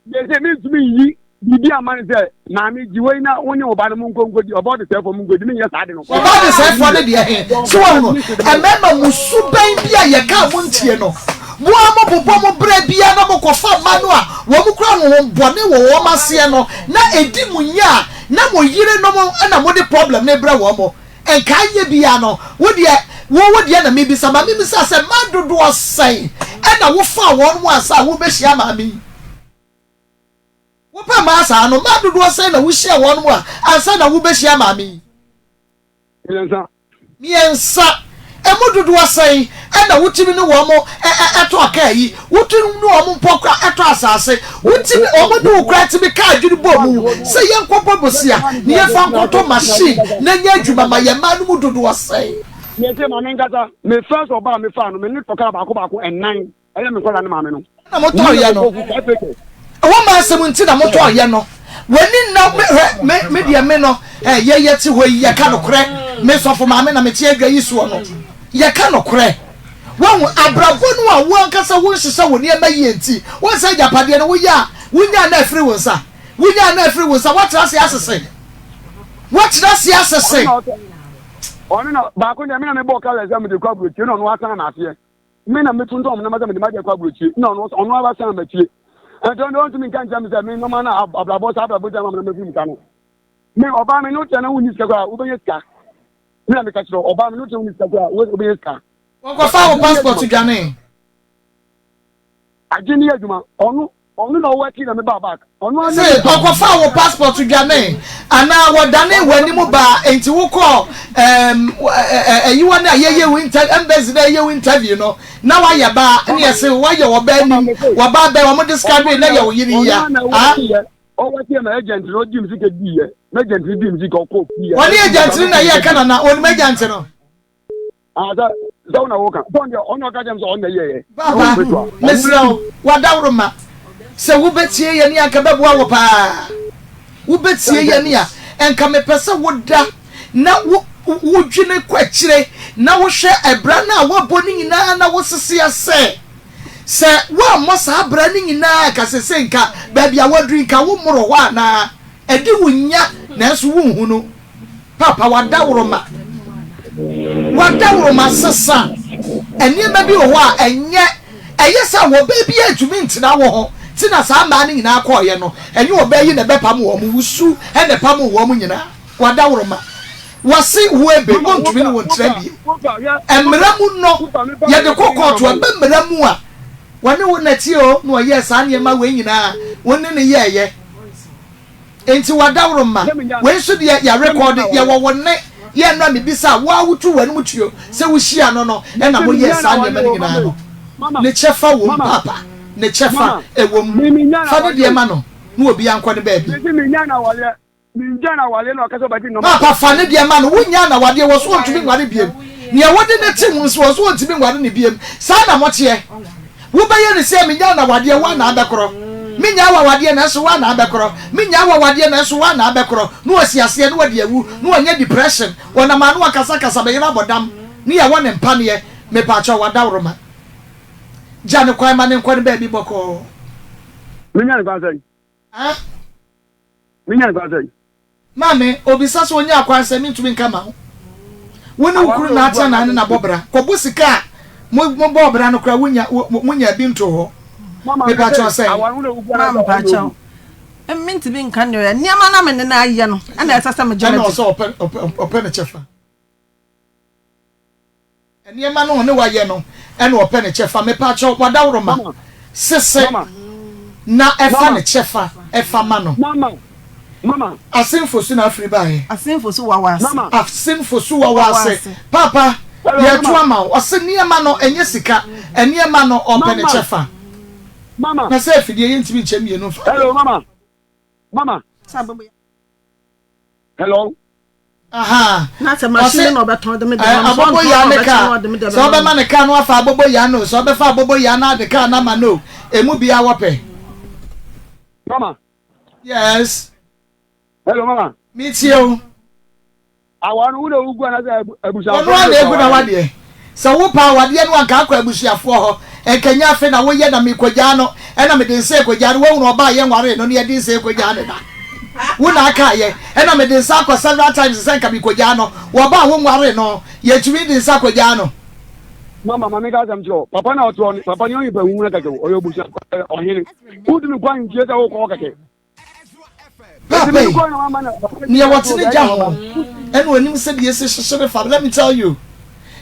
Mese mentumi nyi biribi ama no sɛ maame gye wei na wo ne wo ba no monkɔ nkɔdi ɔba ɔdesɛefoɔ monkɔdi menyɛ saa de no. Ɔba ɔdesɛefoɔ no deɛ he, so woahunu? Mmarima mo suban bi a yɛka a montie no, mo ara mobobɔ mo bra biara na mokɔfa mma no a wɔn kura honhom bɔne wɔ wɔn aseɛ no na ɛdi mo nya a na mo yerenom na mode problem no rebrɛ wɔn. Nka anyɛ biara no, wo deɛ, wo wo deɛ na mebisa, ma memmisa sɛ mma dodoɔ sɛn na wofaa wɔn mu ansa a worebɛhyia maame yi? Wopɛ mmaa saa no, mmaa dodoɔ sɛn na wohyia wɔn mu a ansa na wobɛhyia maame yi? Mmiɛnsa. Mmiɛnsa. Emu dodoɔ sɛn na wotumi ne wɔn tɔ kaa yi? Wotumi ne wɔn mpo kora tɔ asase? Wotumi, wɔn ne wo koraa tumi ka adwene bɔ mu sɛ yɛnkɔbɔ bosea na yɛmfa nkɔtɔ machine na nyɛ adwuma ma yɛn mmaa no mu dodoɔ sɛn? Mese ma menkasa, me first ɔbaa a mefaa no, me ne tɔ kaa baako baako ɛnan. Ɛyɛ me nkwadaa ne maame no. Na mo tɔɔ yɛ no. Ɛwɔ maa asɛm nti na mo tɔɔ yɛ no. W'ani nna me hwɛ me me deɛ me no ɛ yɛ yɛ te hɔ yi yɛ ka nokorɛ me sɔfo maame na me te adwa yi soɔ no yɛ ka nokorɛ wahu abrabɔ no a wo ankasa wo nhyehyɛ wo nneɛma yie nti wɔn sɛ agyapadeɛ no woyɛ a wonya na afiri wo nsa wonya na afiri wo nsa woatena ase asese woatena ase asese. Ɔno na baako deɛ me na mebɔɔ kalɛ sɛ mede kɔ aburokyire na ɔno asan n'aseɛ. Me na metontɔn me nneɛma sɛ mede m'adeɛ kɔ aburokyire na ɔno ɔno ara san m'akyire. Ɛnti ɔno ɔntumi nka nkyerɛ me sɛ me nneɛma no abrabɔ saa abrabɔ gya ma me na mafiri mu ka no. Me ɔbaa me ne wotia na wonni sika koraa wobɛnya sika. Me na meka kyerɛ ɔbaa me ne wotia wonni sika koraa wobɛnya sika. Wɔkɔfaa wo passport dwanee. Adwene yɛ adwuma. Ɔno ɔno na ɔwɔ akyi na me baa back. Ɔno ara Se ɔkɔfaa wo passport dwanee anaa wɔdanee w'anim baa enti wokɔɔ ɛɛm ayiwa no a yɛyɛ wo inter embassy na yɛyɛ wo interview no na wayɛ baa ɛne yɛse wayɛ ɔbaa nim wɔbaa bɛn wɔn discard na yɛ wo yere yi a ah. Ɔwɔ akyi ma agent no ɔdi mi sika di yɛ. Ma agent no di mi sika ɔkɔ fi yɛ. Wɔne agent no na yɛ ka nana onim agent no. Ah, sɛ sɛ wo na woka sɛ ɔno deɛ ɔno ɔka kyerɛ me sɛ ɔno na ɛyɛeɛ. Papa, mesrɛ wo, w'adaworoma, sɛ wobɛtie yɛn a anka ɛbɛboa wo paa. Wobɛtie yɛn a, anka mepɛ sɛ woda na wo wodwene kɔ akyire na wohwɛ ɛbra no a woabɔ no nyinaa na woseseɛ sɛ, sɛ woammɔ saa bra no nyinaa anka seesei nka baabi a woaduru yi nka wommoro hɔ anaa? Ɛdi wo nya nanso wonhunu. Paapa w'adaworoma w'adaworoma sesa nneɛma bi wɔ hɔ a ɛnyɛ ɛyɛ sɛ ɔbaa biara ntumi ntena wo ho ti na saa mmaa no nyinaa kɔɔyɛ no ɛnyɛ ɔbaa yi na ɛbɛpam wɔn wo su na ɛpam wɔn nyinaa w'adaworoma wɔse wo ebe wɔntumi ne wo ntra bio mmara mu no yɛde kɔ kɔɔto ɛbɛ mmara mu a wɔne wo na tie o na ɔyɛɛ saa nneɛma wei nyinaa wo ne ne yɛɛyɛ. Enti w'adaworoma, wei nso deɛ yɛ rekɔɔde, yɛwɔ wo nne, yɛ nnora mebisa wo a wotu w'anom tuo sɛ wohyia no no na moyɛɛ saa nneɛma no nyinaa no, ne kyɛfa wom paapa, ne kyɛfa ɛwom, fa ne deɛ ma no na obiara nkɔ ne baabi. Paapa fa ne deɛ ma no, wonyaa no awadeɛ, wɔ so ɔntumi nware biom, nea wode no te ho nso wɔ so ɔntumi nware no biom, saa na moteɛ. Wobɛyɛ no sɛ menyaa no awadeɛ, wo ara na abɛkorɔ. Menyaa wo awadeɛ nanso wo ara na abɛkorɔ. Menyaa wo awadeɛ nanso wo ara na abɛkorɔ. Na wasi aseɛ na wadi awu, na wanya depression, ɔnam ano akasakasa, me yere abɔ dam, ne yɛwɔ no mpaneɛ. Mepaakyɛw, w'adaworoma. Gya no kwan ma no nkɔ ne baabi bɔkɔɔ. Menya no kwan sɛn? Ah? Menya no kwan sɛn? Maame, obisa sɛ onyaa kwan sɛ mentumi nka ma wo. Wo ne wo kunu na atena na ne na bɔ bra. Kɔbɔ sika a mo mobɔɔ bra no koraa wonya monya bi ntoo hɔ. Mepakyɛw sɛn? Ma mepakyɛw mentumi nka nea ɔyɛ nneɛma na me ne no ayɛ no ɛna ɛsɛ sɛ megye Ɛna ɔsɛ ɔpɛ ɔpɛ ne kyɛfa. Nneɛma no ɔne wayɛ no ɛna ɔpɛ ne kyɛfa mepaakyɛw wadaworoma sese na ɛfa ne kyɛfa ɛfa ma no. Asenfo so na afiri baeɛ. Asenfo so wawa ase. Asenfo so wawa ase paapa yɛto ama wo ɔse nneɛma no ɛnyɛ sika nneɛma no ɔpɛ ne kyɛfa na sɛ afidie yɛntumi nkyɛ mmienu mfa. Hello mama mama. Hello. Aha. Na sɛ machine na ɔbɛtɔn de me deɛ ma abobo ya ne kaa sɛ ɔbɛma ne kaa no afa abobo ya no sɛ ɔbɛfa abobo ya no ade kaa no ama no emu bia wɔpɛ. Mama. Yes. Hello mama. Mi tie o. Awa no wo na wogu anasɛ abusuafoɔ. Ɔno a na egu na wadeɛ. Sɛ wopɛ awadeɛ no anka akɔ abusuafoɔ hɔ. Nka nyɛ afe na woyɛ na mekɔgyaa no ɛna mede nsa rekɔgyaa no woahunu ɔbaa a yɛnwaree no na yɛde nsa rekɔgyaa no da? Wo na akaeɛ ɛna mede nsa akɔ several times sɛ nka mekɔgyaa no wɔ ɔbaa a wonwaree no yɛtumi de nsa kɔgyaa no. Mama ma menka asɛm kyerɛ wo papa no a ɔte hɔ no papa no yɛ onipa huhuna kɛkɛ o ɔyɛ obusua ɔhene wontumi nkɔ ahemfie sɛ wokɔ hɔ kɛkɛ. Paapa yi, nea wɔte ne gya ho ɛna onim sɛdeɛ esi hyehye ne fa. Let me tell you,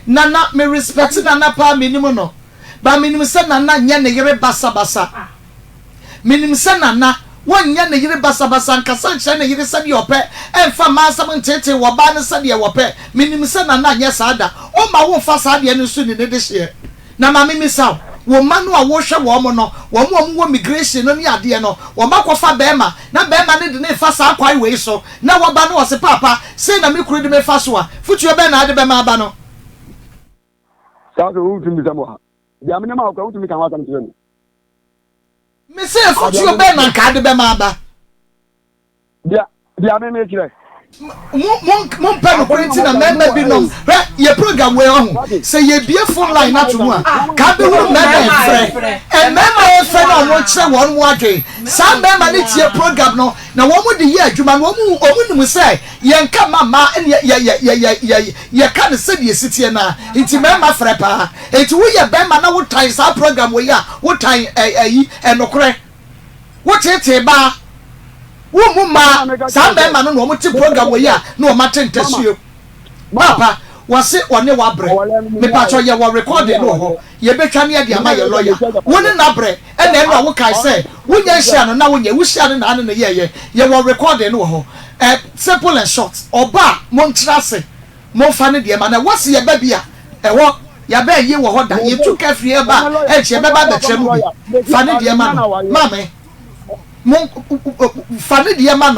Nana, me respect Nana paa, menim no, but menim sɛ Nana nyɛ ne yere basabasa. Menim sɛ Nana, wɔnyɛ ne yere basabasa, nkasa nkyerɛ ne yere sɛdeɛ ɔpɛ, ɛmfa mmaa nsɛm nteetee ɔbaa no sɛdeɛ wɔpɛ. Menim sɛ Nana nyɛ saa da. Ɔmma womfa saa adeɛ no nso nni ne dehyeɛ. Na ma memmisa wo, wo mma no a wohwɛ wɔn no, wɔn a wɔwɔ migration no ne adeɛ no, wɔakɔfa barima, na barima no de no refa saa kwan wei so, na wɔba no wɔse, Paapa, sei na me kunu de me fa so a, fotuo bɛn na wode bɛma aba no? Saa asɛm yi wontumi mmisa me wɔ ha. Deɛ mene ma wo koraa wontumi nka ho asɛm nkyerɛ me. Mese afotuo bɛn na anka wode bɛma aba? Deɛ deɛ me mekyerɛ. Mo mo mo mpɛ nokorɛ nti na mmarima bi nom hwɛ yɛ program wei ɔho sɛ yɛbie phone line no ato mu a ka bɛhunu mmarima ɛfrɛ mmarima ɛfrɛ na ɔmo kyerɛ wɔn mo adwen saa mmarima no tie program no na wɔn de yɛ adwuma no wɔn wɔn nim sɛ yɛn ka ma mmaa ɛne yɛ yɛ yɛ yɛ yɛ yɛka no sɛdeɛ esi teɛ naa nti mmarima frɛ paa nti woyɛ barima na wotan saa program wei a wotan ɛyi ɛnokorɛ. Woteetee baa. Wommu mmaa. Saa mmarima no na wɔn te program wɔ yi a na wɔn ate ntasuo. Paapa, wɔse ɔne wo abrɛ. Mepakyɛw yɛwɔ recording no wɔ hɔ. Yɛbɛtwa ne yɛde ama yɛn lawyer. Wo ne no abrɛ. Ɛna ɛno a wokae sɛ wonya nhyia no na wonyɛ. Wohyia no na ane no yɛɛyɛ. Yɛwɔ recording no wɔ hɔ. Ɛ simple and short. Ɔba a, montra ase. Momfa ne deɛ ma no. Ɛwɔ se yɛba bi a, ɛhɔ, yɛaba ayie wɔ hɔ da. Yɛtu ka firi ha ba a, ɛnkyɛ yɛbɛba abɛkyerɛ mo bi. Fa ne deɛ ma no. Maame, mon, fa ne deɛ ma no.